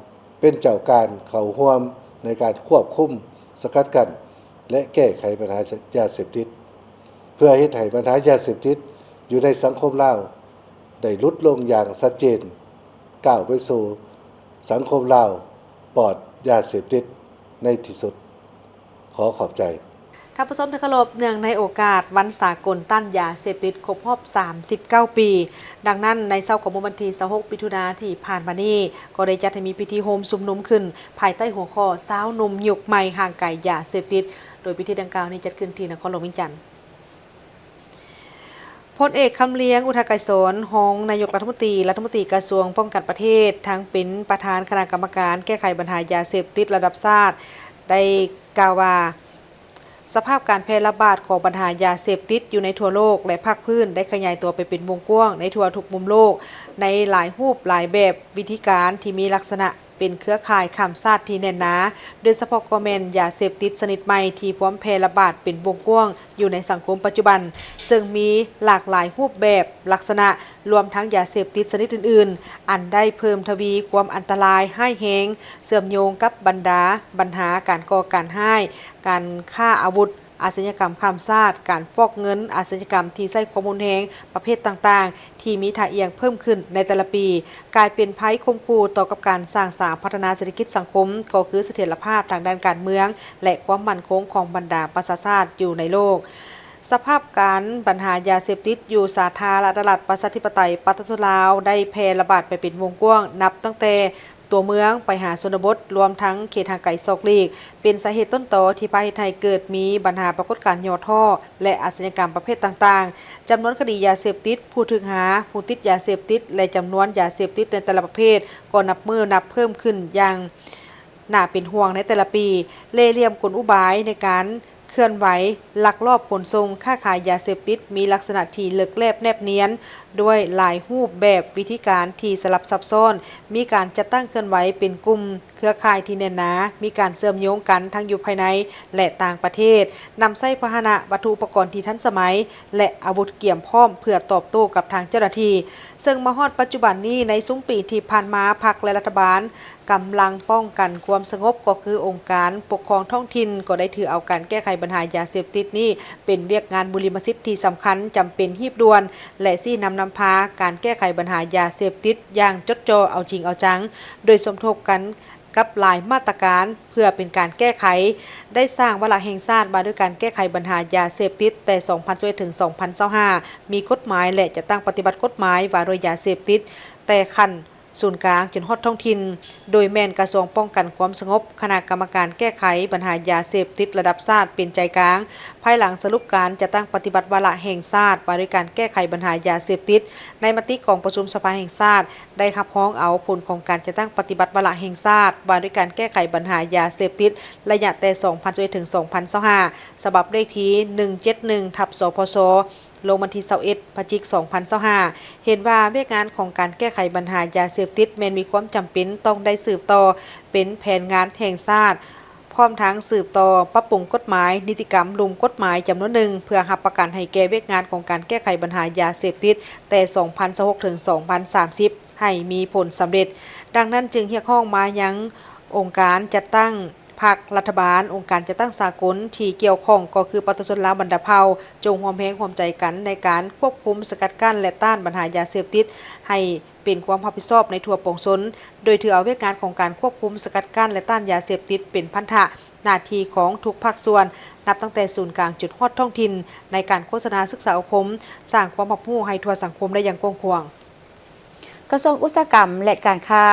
ເປັນເຈົ້າການເຂົ້າຮ່ວມໃນການຄວບຄຸມ, ສະກັດກັ້ນ ແລະ ແກ້ໄຂບັນຫາຢາເສບຕິດ, ເພື່ອເຮັດໃຫ້ບັນຫາຢາເສບຕິດຢູ່ໃນສັງຄົມລາວໄດ້ຫຼຸດລົງຢ່າງຊັດເຈນ, ກ້າວໄປສູ່ສັງຄົມລາວປອດຢາເສບຕິດໃນທີ່ສຸດ. ຂໍຂອບໃຈ. ທ່ານຜູ້ຊົມທີ່ເຄົາລົບ, ເນື່ອງໃນໂອກາດວັນສາກົນຕ້ານຢາເສບຕິດຄົບຮອບສາມສິບເກົ້າປີ, ດັ່ງນັ້ນ ໃນເຊົ້າຂອງມື້ວັນທີຊາວຫົກ ມິຖຸນາທີ່ຜ່ານມານີ້ ກໍໄດ້ຈັດໃຫ້ມີພິທີໂຮມຊຸມນຸມຂຶ້ນ ພາຍໃຕ້ຫົວຂໍ້ ຊາວໜຸ່ມຍຸກໃໝ່ຫ່າງໄກຢາເສບຕິດ, ໂດຍພິທີດັ່ງກ່າວນີ້ຈັດຂຶ້ນທີ່ນະຄອນຫຼວງວຽງຈັນ. ພົນເອກ ຄຳລຽງ ອຸທະໄກສອນ ຮອງນາຍົກລັດຖະມົນຕີ, ລັດຖະມົນຕີກະຊວງປ້ອງກັນປະເທດ, ທັງເປັນປະທານຄະນະກຳມະການແກ້ໄຂບັນຫາຢາເສບຕິດລະດັບຊາດ ໄດ້ກ່າວວ່າ ສະພາບການແຜ່ລະບາດຂອງບັນຫາຢາເສບຕິດຢູ່ໃນທົ່ວໂລກ ແລະ ພາກພື້ນໄດ້ຂະຫຍາຍຕົວໄປເປັນວົງກວ້າງໃນທົ່ວທຸກມຸມໂລກ ໃນຫຼາຍຮູບຫຼາຍແບບ, ວິທີການທີ່ມີລັກສະນະ ເປັນເຄືອຂ່າຍຂ້າມຊາດທີ່ແໜ້ນໜາ, ໂດຍສະເພາະກໍແມ່ນຢາເສບຕິດຊະນິດໃໝ່ທີ່ພວມແຜ່ລະບາດເປັນວົງກວ້າງຢູ່ໃນສັງຄົມປັດຈຸບັນ, ເຊິ່ງມີຫຼາກຫຼາຍຮູບແບບ, ລັກສະນະ, ລວມທັງຢາເສບຕິດຊະນິດອື່ນໆ, ອັນໄດ້ເພີ່ມທະວີຄວາມອັນຕະລາຍຮ້າຍແຮງ, ເຊື່ອມໂຍງກັບບັນດາບັນຫາການກໍ່ການຮ້າຍ, ການຄ້າອາວຸດ, ອາຊະຍາກຳຂ້າມຊາດ, ການຟອກເງິນ, ອາຊະຍາກຳທີ່ໃຊ້ຄວາມຮຸນແຮງປະເພດຕ່າງໆ ທີ່ມີທ່າອ່ຽງເພີ່ມຂຶ້ນໃນແຕ່ລະປີ, ກາຍເປັນໄພຂົ່ມຂູ່ຕໍ່ກັບການສ້າງສາງພັດທະນາເສດຖະກິດສັງຄົມ, ກໍຄືສະຖຽນລະພາບທາງດ້ານການເມືອງ ແລະ ຄວາມໝັ້ນຄົງຂອງບັນດາປະຊາຊາດຢູ່ໃນໂລກ. ສະພາບການບັນຫາຢາເສບຕິດຢູ່ສາທາລະນະລັດປະຊາທິປະໄຕປະຊາຊົນລາວ ໄດ້ແຜ່ລະບາດໄປເປັນວົງກວ້າງ ນັບຕັ້ງແຕ່ ຕົວເມືອງໄປຫາຊົນນະບົດ, ລວມທັງເຂດຫ່າງໄກສອກຫຼີກ, ເປັນສາເຫດຕົ້ນຕໍທີ່ພາເຮັດໃຫ້ເກີດມີບັນຫາປາກົດການຫຍໍ້ທໍ້ ແລະ ອາຊະຍາກຳປະເພດຕ່າງໆ. ຈຳນວນຄະດີຢາເສບຕິດ, ຜູ້ຖືກຫາ, ຜູ້ຕິດຢາເສບຕິດ ແລະ ຈຳນວນຢາເສບຕິດໃນແຕ່ລະປະເພດ ກໍນັບມື້ນັບເພີ່ມຂຶ້ນຢ່າງໜ້າເປັນຫ່ວງໃນແຕ່ລະປີ. ເລ່ຫຼ່ຽມກົນອຸບາຍໃນການ ເຄື່ອນໄຫວ, ລັກລອບຂົນສົ່ງ, ຄ້າຂາຍຢາເສບຕິດ ມີລັກສະນະທີ່ເລິກແລບແນບນຽນ, ດ້ວຍຫຼາຍຮູບແບບ, ວິທີການທີ່ສະຫຼັບຊັບຊ້ອນ, ມີການຈັດຕັ້ງເຄື່ອນໄຫວເປັນກຸ່ມເຄືອຂ່າຍທີ່ແໜ້ນໜາ, ມີການເຊື່ອມໂຍງກັນທັງຢູ່ພາຍໃນ ແລະ ຕ່າງປະເທດ, ນຳໃຊ້ພາຫະນະ, ວັດຖຸອຸປະກອນທີ່ທັນສະໄໝ ແລະ ອາວຸດກຽມພ້ອມເພື່ອຕອບໂຕ້ກັບທາງເຈົ້າໜ້າທີ່. ເຊິ່ງມາຮອດປັດຈຸບັນນີ້, ໃນຊຸມປີທີ່ຜ່ານມາ, ພັກ ແລະ ລັດຖະບານ ກຳລັງປ້ອງກັນຄວາມສະຫງົບ ກໍຄືອົງການປົກຄອງທ້ອງຖິ່ນ ກໍໄດ້ຖືເອົາການແກ້ໄຂບັນຫາຢາເສບຕິດນີ້ ເປັນວຽກງານບຸລິມະສິດທີ່ສຳຄັນ, ຈຳເປັນ, ຮີບດ່ວນ ແລະ ຊີ້ນຳນຳພາການແກ້ໄຂບັນຫາຢາເສບຕິດຢ່າງຈົດຈໍ່ເອົາຈິງເອົາຈັງ, ໂດຍສົມທົບກັນກັບຫຼາຍມາດຕະການເພື່ອເປັນການແກ້ໄຂ, ໄດ້ສ້າງວາລະແຫ່ງຊາດວ່າດ້ວຍການແກ້ໄຂບັນຫາຢາເສບຕິດແຕ່ສອງພັນຊາວເອັດ ເຖິງ ສອງພັນຊາວຫ້າ, ມີກົດໝາຍ ແລະ ຈັດຕັ້ງປະຕິບັດກົດໝາຍວ່າດ້ວຍຢາເສບຕິດ ແຕ່ຂັ້ນ ສູນກາງຈົນຮອດທ້ອງຖິ່ນ, ໂດຍແມ່ນກະຊວງປ້ອງກັນຄວາມສະຫງົບ, ຄະນະກຳມະການແກ້ໄຂບັນຫາຢາເສບຕິດລະດັບຊາດເປັນໃຈກາງ. ພາຍຫຼັງສະຫຼຸບການຈັດຕັ້ງປະຕິບັດວາລະແຫ່ງຊາດວ່າດ້ວຍການແກ້ໄຂບັນຫາຢາເສບຕິດ, ໃນມະຕິກອງປະຊຸມສະພາແຫ່ງຊາດ ໄດ້ຮັບຮອງເອົາຜົນຂອງການຈັດຕັ້ງປະຕິບັດວາລະແຫ່ງຊາດວ່າດ້ວຍການແກ້ໄຂບັນຫາຢາເສບຕິດ ໄລຍະແຕ່ສອງພັນຊາວເອັດ ເຖິງ ສອງພັນຊາວຫ້າ ສະບັບເລກທີ ໜຶ່ງເຈັດໜຶ່ງ ທັບ ສພຊ ລົງວັນທີ ຊາວເອັດ ພະຈິກ ສອງພັນຊາວຫ້າ ເຫັນວ່າວຽກງານຂອງການແກ້ໄຂບັນຫາຢາເສບຕິດແມ່ນມີຄວາມຈຳເປັນຕ້ອງໄດ້ສືບຕໍ່ເປັນແຜນງານແຫ່ງຊາດ, ພ້ອມທັງສືບຕໍ່ປັບປຸງກົດໝາຍ, ນິຕິກຳ, ລຸ່ມກົດໝາຍຈຳນວນໜຶ່ງ ເພື່ອຮັບປະກັນໃຫ້ແກ່ວຽກງານຂອງການແກ້ໄຂບັນຫາຢາເສບຕິດແຕ່ສອງພັນຊາວຫົກ ເຖິງ ສອງພັນສາມສິບ ໃຫ້ມີຜົນສຳເລັດ. ດັ່ງນັ້ນຈຶ່ງຮຽກຮ້ອງມາຍັງອົງການຈັດຕັ້ງ ພັກ, ລັດຖະບານ, ອົງການຈັດຕັ້ງສາກົນທີ່ກ່ຽວຂ້ອງ ກໍຄືປະຊາຊົນລາວບັນດາເຜົ່າ ຈົ່ງຮ່ວມແຮງຮ່ວມໃຈກັນໃນການຄວບຄຸມ, ສະກັດກັ້ນ ແລະ ຕ້ານບັນຫາຢາເສບຕິດ ໃຫ້ເປັນຄວາມຮັບຜິດຊອບໃນທົ່ວປວງຊົນ, ໂດຍຖືເອົາວຽກງານຂອງການຄວບຄຸມ, ສະກັດກັ້ນ ແລະ ຕ້ານຢາເສບຕິດເປັນພັນທະໜ້າທີ່ຂອງທຸກພາກສ່ວນ, ນັບຕັ້ງແຕ່ສູນກາງຈົນຮອດທ້ອງຖິ່ນ, ໃນການໂຄສະນາ, ສຶກສາອົບຮົມ, ສ້າງຄວາມຮັບຮູ້ໃຫ້ທົ່ວສັງຄົມໄດ້ຢ່າງກວ້າງຂວາງ. ກະຊວງອຸດສາຫະກຳ ແລະ ການຄ້າ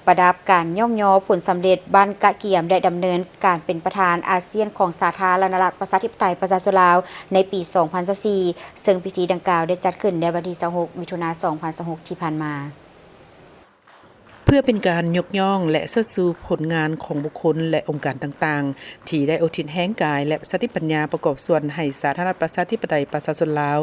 ປະດັບການຍ້ອງຍໍຜົນສຳເລັດບ້ານກະກຽມ ໄດ້ດຳເນີນການເປັນປະທານອາຊຽນຂອງສາທາລະນະລັດປະຊາທິປະໄຕປະຊາຊົນລາວ ໃນປີສອງພັນຊາວສີ່ ເຊິ່ງພິທີດັ່ງກ່າວໄດ້ຈັດຂຶ້ນໃນວັນທີຊາວຫົກ ມິຖຸນາ ສອງພັນຊາວຫົກ ທີ່ຜ່ານມາ. ເພື່ອເປັນການຍົກຍ້ອງ ແລະ ເຊີດຊູຜົນງານຂອງບຸກຄົນ ແລະ ອົງການຕ່າງໆ ທີ່ໄດ້ອຸທິດແຮງກາຍ ແລະ ສະຕິປັນຍາປະກອບສ່ວນໃຫ້ສາທາລະນະລັດປະຊາທິປະໄຕປະຊາຊົນລາວ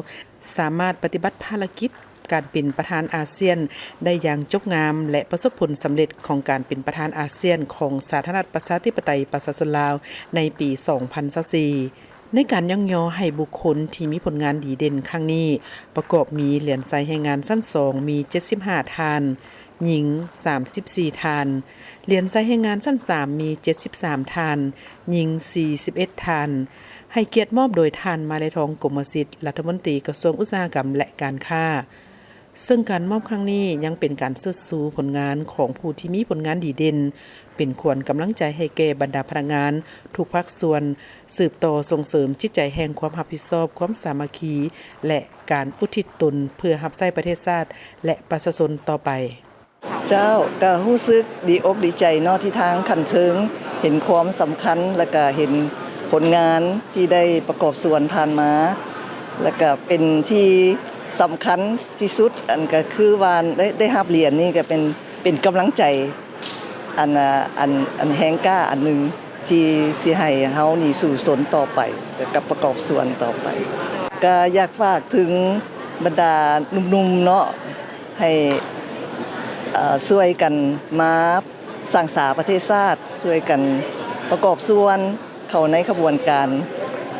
ສາມາດປະຕິບັດພາລະກິດ ການເປັນປະທານອາຊຽນໄດ້ຢ່າງຈົບງາມ ແລະ ປະສົບຜົນສຳເລັດຂອງການເປັນປະທານອາຊຽນຂອງສາທາລະນະລັດປະຊາທິປະໄຕປະຊາຊົນລາວໃນປີສອງພັນຊາວສີ່. ໃນການຍ້ອງຍໍໃຫ້ບຸກຄົນທີ່ມີຜົນງານດີເດັ່ນຄັ້ງນີ້ ປະກອບມີຫຼຽນໄຊແຮງງານຊັ້ນສອງ ມີເຈັດສິບຫ້າທ່ານ, ຍິງສາມສິບສີ່ທ່ານ, ຫຼຽນໄຊແຮງງານຊັ້ນສາມ ມີເຈັດສິບສາມທ່ານ, ຍິງສີ່ສິບເອັດທ່ານ, ໃຫ້ກຽດມອບໂດຍທ່ານ ມາໄລທອງ ກົມມະສິດ ລັດຖະມົນຕີກະຊວງອຸດສາຫະກຳ ແລະ ການຄ້າ. ເຊິ່ງການມອບຄັ້ງນີ້ຍັງເປັນການເຊີດຊູຜົນງານຂອງຜູ້ທີ່ມີຜົນງານດີເດັ່ນ, ເປັນຂວັນກຳລັງໃຈໃຫ້ແກ່ບັນດາພະນັກງານທຸກພາກສ່ວນ, ສືບຕໍ່ສົ່ງເສີມຈິດໃຈແຫ່ງຄວາມຮັບຜິດຊອບ, ຄວາມສາມັກຄີ ແລະ ການອຸທິດຕົນເພື່ອຮັບໃຊ້ປະເທດຊາດ ແລະ ປະຊາຊົນຕໍ່ໄປ. ເຈົ້າ ກໍຮູ້ສຶກດີອົກດີໃຈເນາະ ທີ່ທາງຂັ້ນເທິງເຫັນຄວາມສຳຄັນ ແລ້ວກະເຫັນຜົນງານທີ່ໄດ້ປະກອບສ່ວນຜ່ານມາ ແລ້ວກະເປັນທີ່ສຳຄັນທີ່ສຸດ ອັນກະຄືວ່າໄດ້ ໄດ້ຮັບຫຼຽນນີ້ກະເປັນ ເປັນກຳລັງໃຈ ອັນ ອັນ ອັນແຮງກ້າອັນໜຶ່ງ ທີ່ຊິໃຫ້ເຮົານີ້ສູ້ຊົນຕໍ່ໄປກັບປະກອບສ່ວນຕໍ່ໄປ. ກະຢາກຝາກເຖິງບັນດາໜຸ່ມໆເນາະ ໃຫ້ ເອີ ຊ່ວຍກັນມາ ສ້າງສາປະເທດຊາດ ຊ່ວຍກັນປະກອບສ່ວນເຂົ້າໃນຂະບວນການ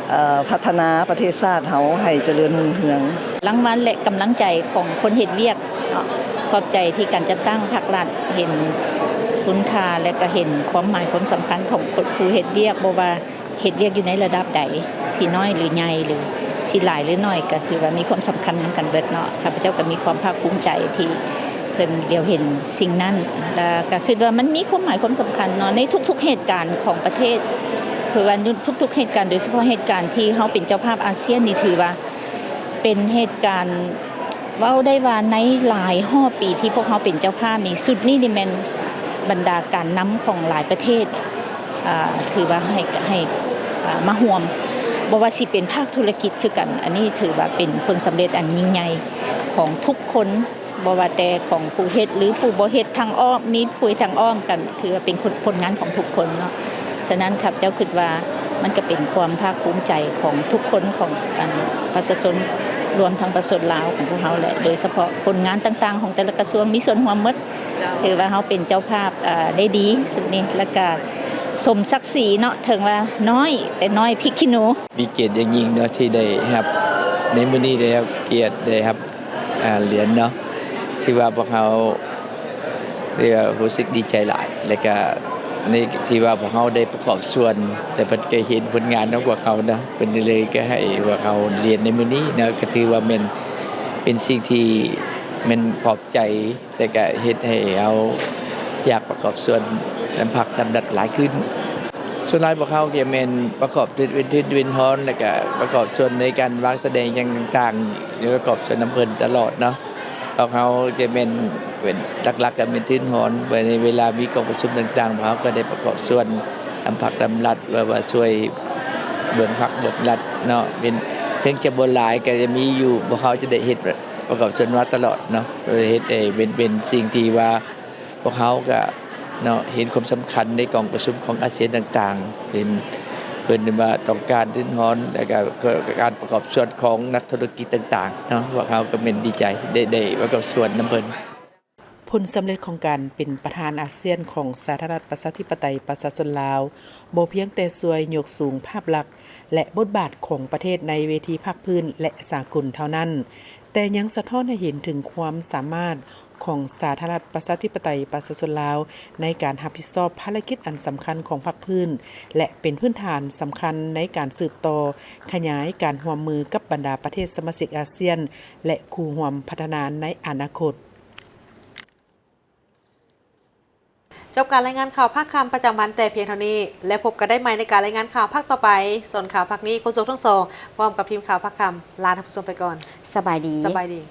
ເອີ ພັດທະນາປະເທດຊາດເຮົາໃຫ້ຈະເລີນຮຸ່ງເຮືອງ. ລາງວັນ ແລະ ກຳລັງໃຈຂອງຄົນເຮັດວຽກເນາະ. ຂອບໃຈທີ່ການຈັດຕັ້ງພາກລັດເຫັນຄຸນຄ່າ ແລະ ກໍເຫັນຄວາມໝາຍຄວາມສຳຄັນຂອງຄົນຜູ້ເຮັດວຽກ, ບໍ່ວ່າເຮັດວຽກຢູ່ໃນລະດັບໃດ, ຊິນ້ອຍຫຼືໃຫຍ່ ຫຼືຊິຫຼາຍຫຼືໜ້ອຍ ກໍຖືວ່າມີຄວາມສຳຄັນນຳກັນເບິດເນາະ. ຂ້າພະເຈົ້າກໍມີຄວາມພາກພູມໃຈທີ່ເພິ່ນຫຼຽວເຫັນສິ່ງນັ້ນ ແລະ ກໍຄິດວ່າມັນມີຄວາມໝາຍຄວາມສຳຄັນເນາະ ໃນທຸກໆເຫດການຂອງປະເທດ, ເພາະວ່າທຸກໆເຫດການ ໂດຍສະເພາະເຫດການທີ່ເຮົາເປັນເຈົ້າພາບອາຊຽນນີ້ ຖືວ່າເປັນເຫດການ ເວົ້າໄດ້ວ່າໃນຫຼາຍຮ້ອຍປີທີ່ພວກເຮົາເປັນເຈົ້າພາບນີ້ ຊຸດນີ້ນີ້ແມ່ນບັນດາການນຳຂອງຫຼາຍປະເທດ ອ່າ ຖືວ່າໃຫ້ ໃຫ້ ອ່າ ມາຮ່ວມ, ບໍ່ວ່າຊິເປັນພາກທຸລະກິດຄືກັນ. ອັນນີ້ຖືວ່າເປັນຜົນສຳເລັດອັນຍິ່ງໃຫຍ່ຂອງທຸກຄົນ, ບໍ່ວ່າແຕ່ຂອງຜູ້ເຮັດ ຫຼື ຜູ້ບໍ່ເຮັດ, ທາງອ້ອມ ມີຜູ້ເຮັດທາງອ້ອມ ກໍຖືວ່າເປັນຜົນ ຜົນງານຂອງທຸກຄົນເນາະ. ສະນັ້ນ ຂ້າພະເຈົ້າຄິດວ່າມັນກໍເປັນຄວາມພາກພູມໃຈຂອງທຸກຄົນ ຂອງ ອັນ ປະຊາຊົນ ລວມທັງປະຊາຊົນລາວຂອງພວກເຮົາແຫຼະ, ໂດຍສະເພາະຜົນງານຕ່າງໆຂອງແຕ່ລະກະຊວງມີສ່ວນຮ່ວມໝົດ. ເຈົ້າ. ຖືວ່າເຮົາເປັນເຈົ້າພາບ ເອີ ໄດ້ດີສຸດນີ້ ແລ້ວກະສົມສັກສີເນາະ, ເຖິງວ່ານ້ອຍ ແຕ່ນ້ອຍພິກຂີ້ໜູ. ມີກຽດຢ່າງຍິ່ງເນາະ ທີ່ໄດ້ຮັບ ໃນມື້ນີ້ໄດ້ຮັບກຽດ ໄດ້ຮັບ ອ່າ ຫຼຽນເນາະ, ຖືວ່າພວກເຮົາ ຖືວ່າຮູ້ສຶກດີໃຈຫຼາຍ ແລ້ວກະໃນທີ່ວ່າພວກເຮົາໄດ້ປະກອບສ່ວນ ແຕ່ເພິ່ນກໍເຫັນຜົນງານຂອງພວກເຮົາເນາະ, ເພິ່ນເລີຍກໍໃຫ້ພວກເຮົາຫຼຽນໃນມື້ນີ້ເນາະ, ກໍຖືວ່າແມ່ນເປັນສິ່ງທີ່ແມ່ນຂອບໃຈ ແລ້ວກະເຮັດໃຫ້ເຮົາຢາກປະກອບສ່ວນນຳພັກນຳລັດຫຼາຍຂຶ້ນ. ສ່ວນຫຼາຍພວກເຮົາຈະແມ່ນປະກອບເປັນທຶນເປັນຮອນ ແລ້ວກະປະກອບສ່ວນໃນການວາງສະແດງຫຍັງຕ່າງໆ ແລະ ປະກອບສ່ວນນຳເພິ່ນຕະຫຼອດເນາະ. ພວກເຮົາຈະແມ່ນ ເປັນຫຼັກໆກໍແມ່ນທຶນຮອນ, ໃນເວລາມີກອງປະຊຸມຕ່າງໆ ພວກເຮົາກໍໄດ້ປະກອບສ່ວນນຳພັກນຳລັດ ແບບວ່າຊ່ວຍເບື້ອງພັກເບື້ອງລັດເນາະ, ເປັນ ເຖິງຈະບໍ່ຫຼາຍກໍຈະມີຢູ່, ພວກເຮົາຈະໄດ້ເຮັດປະກອບສ່ວນມາຕະຫຼອດເນາະ, ເຮັດໃຫ້ເປັນ ເປັນສິ່ງທີ່ວ່າ ພວກເຮົາກະເນາະ ເຫັນຄວາມສຳຄັນໃນກອງປະຊຸມຂອງອາຊຽນຕ່າງໆ, ເຫັນເພິ່ນວ່າຕ້ອງການທຶນຮອນ ແລ້ວກະ ກະການປະກອບສ່ວນຂອງນັກທຸລະກິດຕ່າງໆເນາະ, ພວກເຮົາກະແມ່ນດີໃຈໄດ້ ໄດ້ປະກອບສ່ວນນຳເພິ່ນ. ຜົນສຳເລັດຂອງການເປັນປະທານອາຊຽນຂອງສາທາລະນະລັດ ປະຊາທິປະໄຕ ປະຊາຊົນລາວ ບໍ່ພຽງແຕ່ຊ່ວຍຍົກສູງພາບລັກ ແລະ ບົດບາດຂອງປະເທດໃນເວທີພາກພື້ນ ແລະ ສາກົນເທົ່ານັ້ນ, ແຕ່ຍັງສະທ້ອນໃຫ້ເຫັນເຖິງຄວາມສາມາດຂອງສາທາລະນະລັດ ປະຊາທິປະໄຕ ປະຊາຊົນລາວ ໃນການຮັບຜິດຊອບພາລະກິດອັນສຳຄັນຂອງພາກພື້ນ ແລະ ເປັນພື້ນຖານສຳຄັນໃນການສືບຕໍ່ຂະຫຍາຍການຮ່ວມມືກັບບັນດາປະເທດສະມາຊິກອາຊຽນ ແລະ ຄູ່ຮ່ວມພັດທະນາໃນອະນາຄົດ. ຈົບການລາຍງານຂ່າວພາກຄ່ຳປະຈຳວັນແຕ່ພຽງເທົ່ານີ້ ແລະ ພົບກັນໄດ້ໃໝ່ໃນການລາຍງານຂ່າວພາກຕໍ່ໄປ. ສ່ວນຂ່າວພາກນີ້ ໂຄສົກທັງສອງ ພ້ອມກັບທີມຂ່າວພາກຄ່ຳ ລາທ່ານຜູ້ຊົມໄປກ່ອນ. ສະບາຍດີ. ສະບາຍດີ.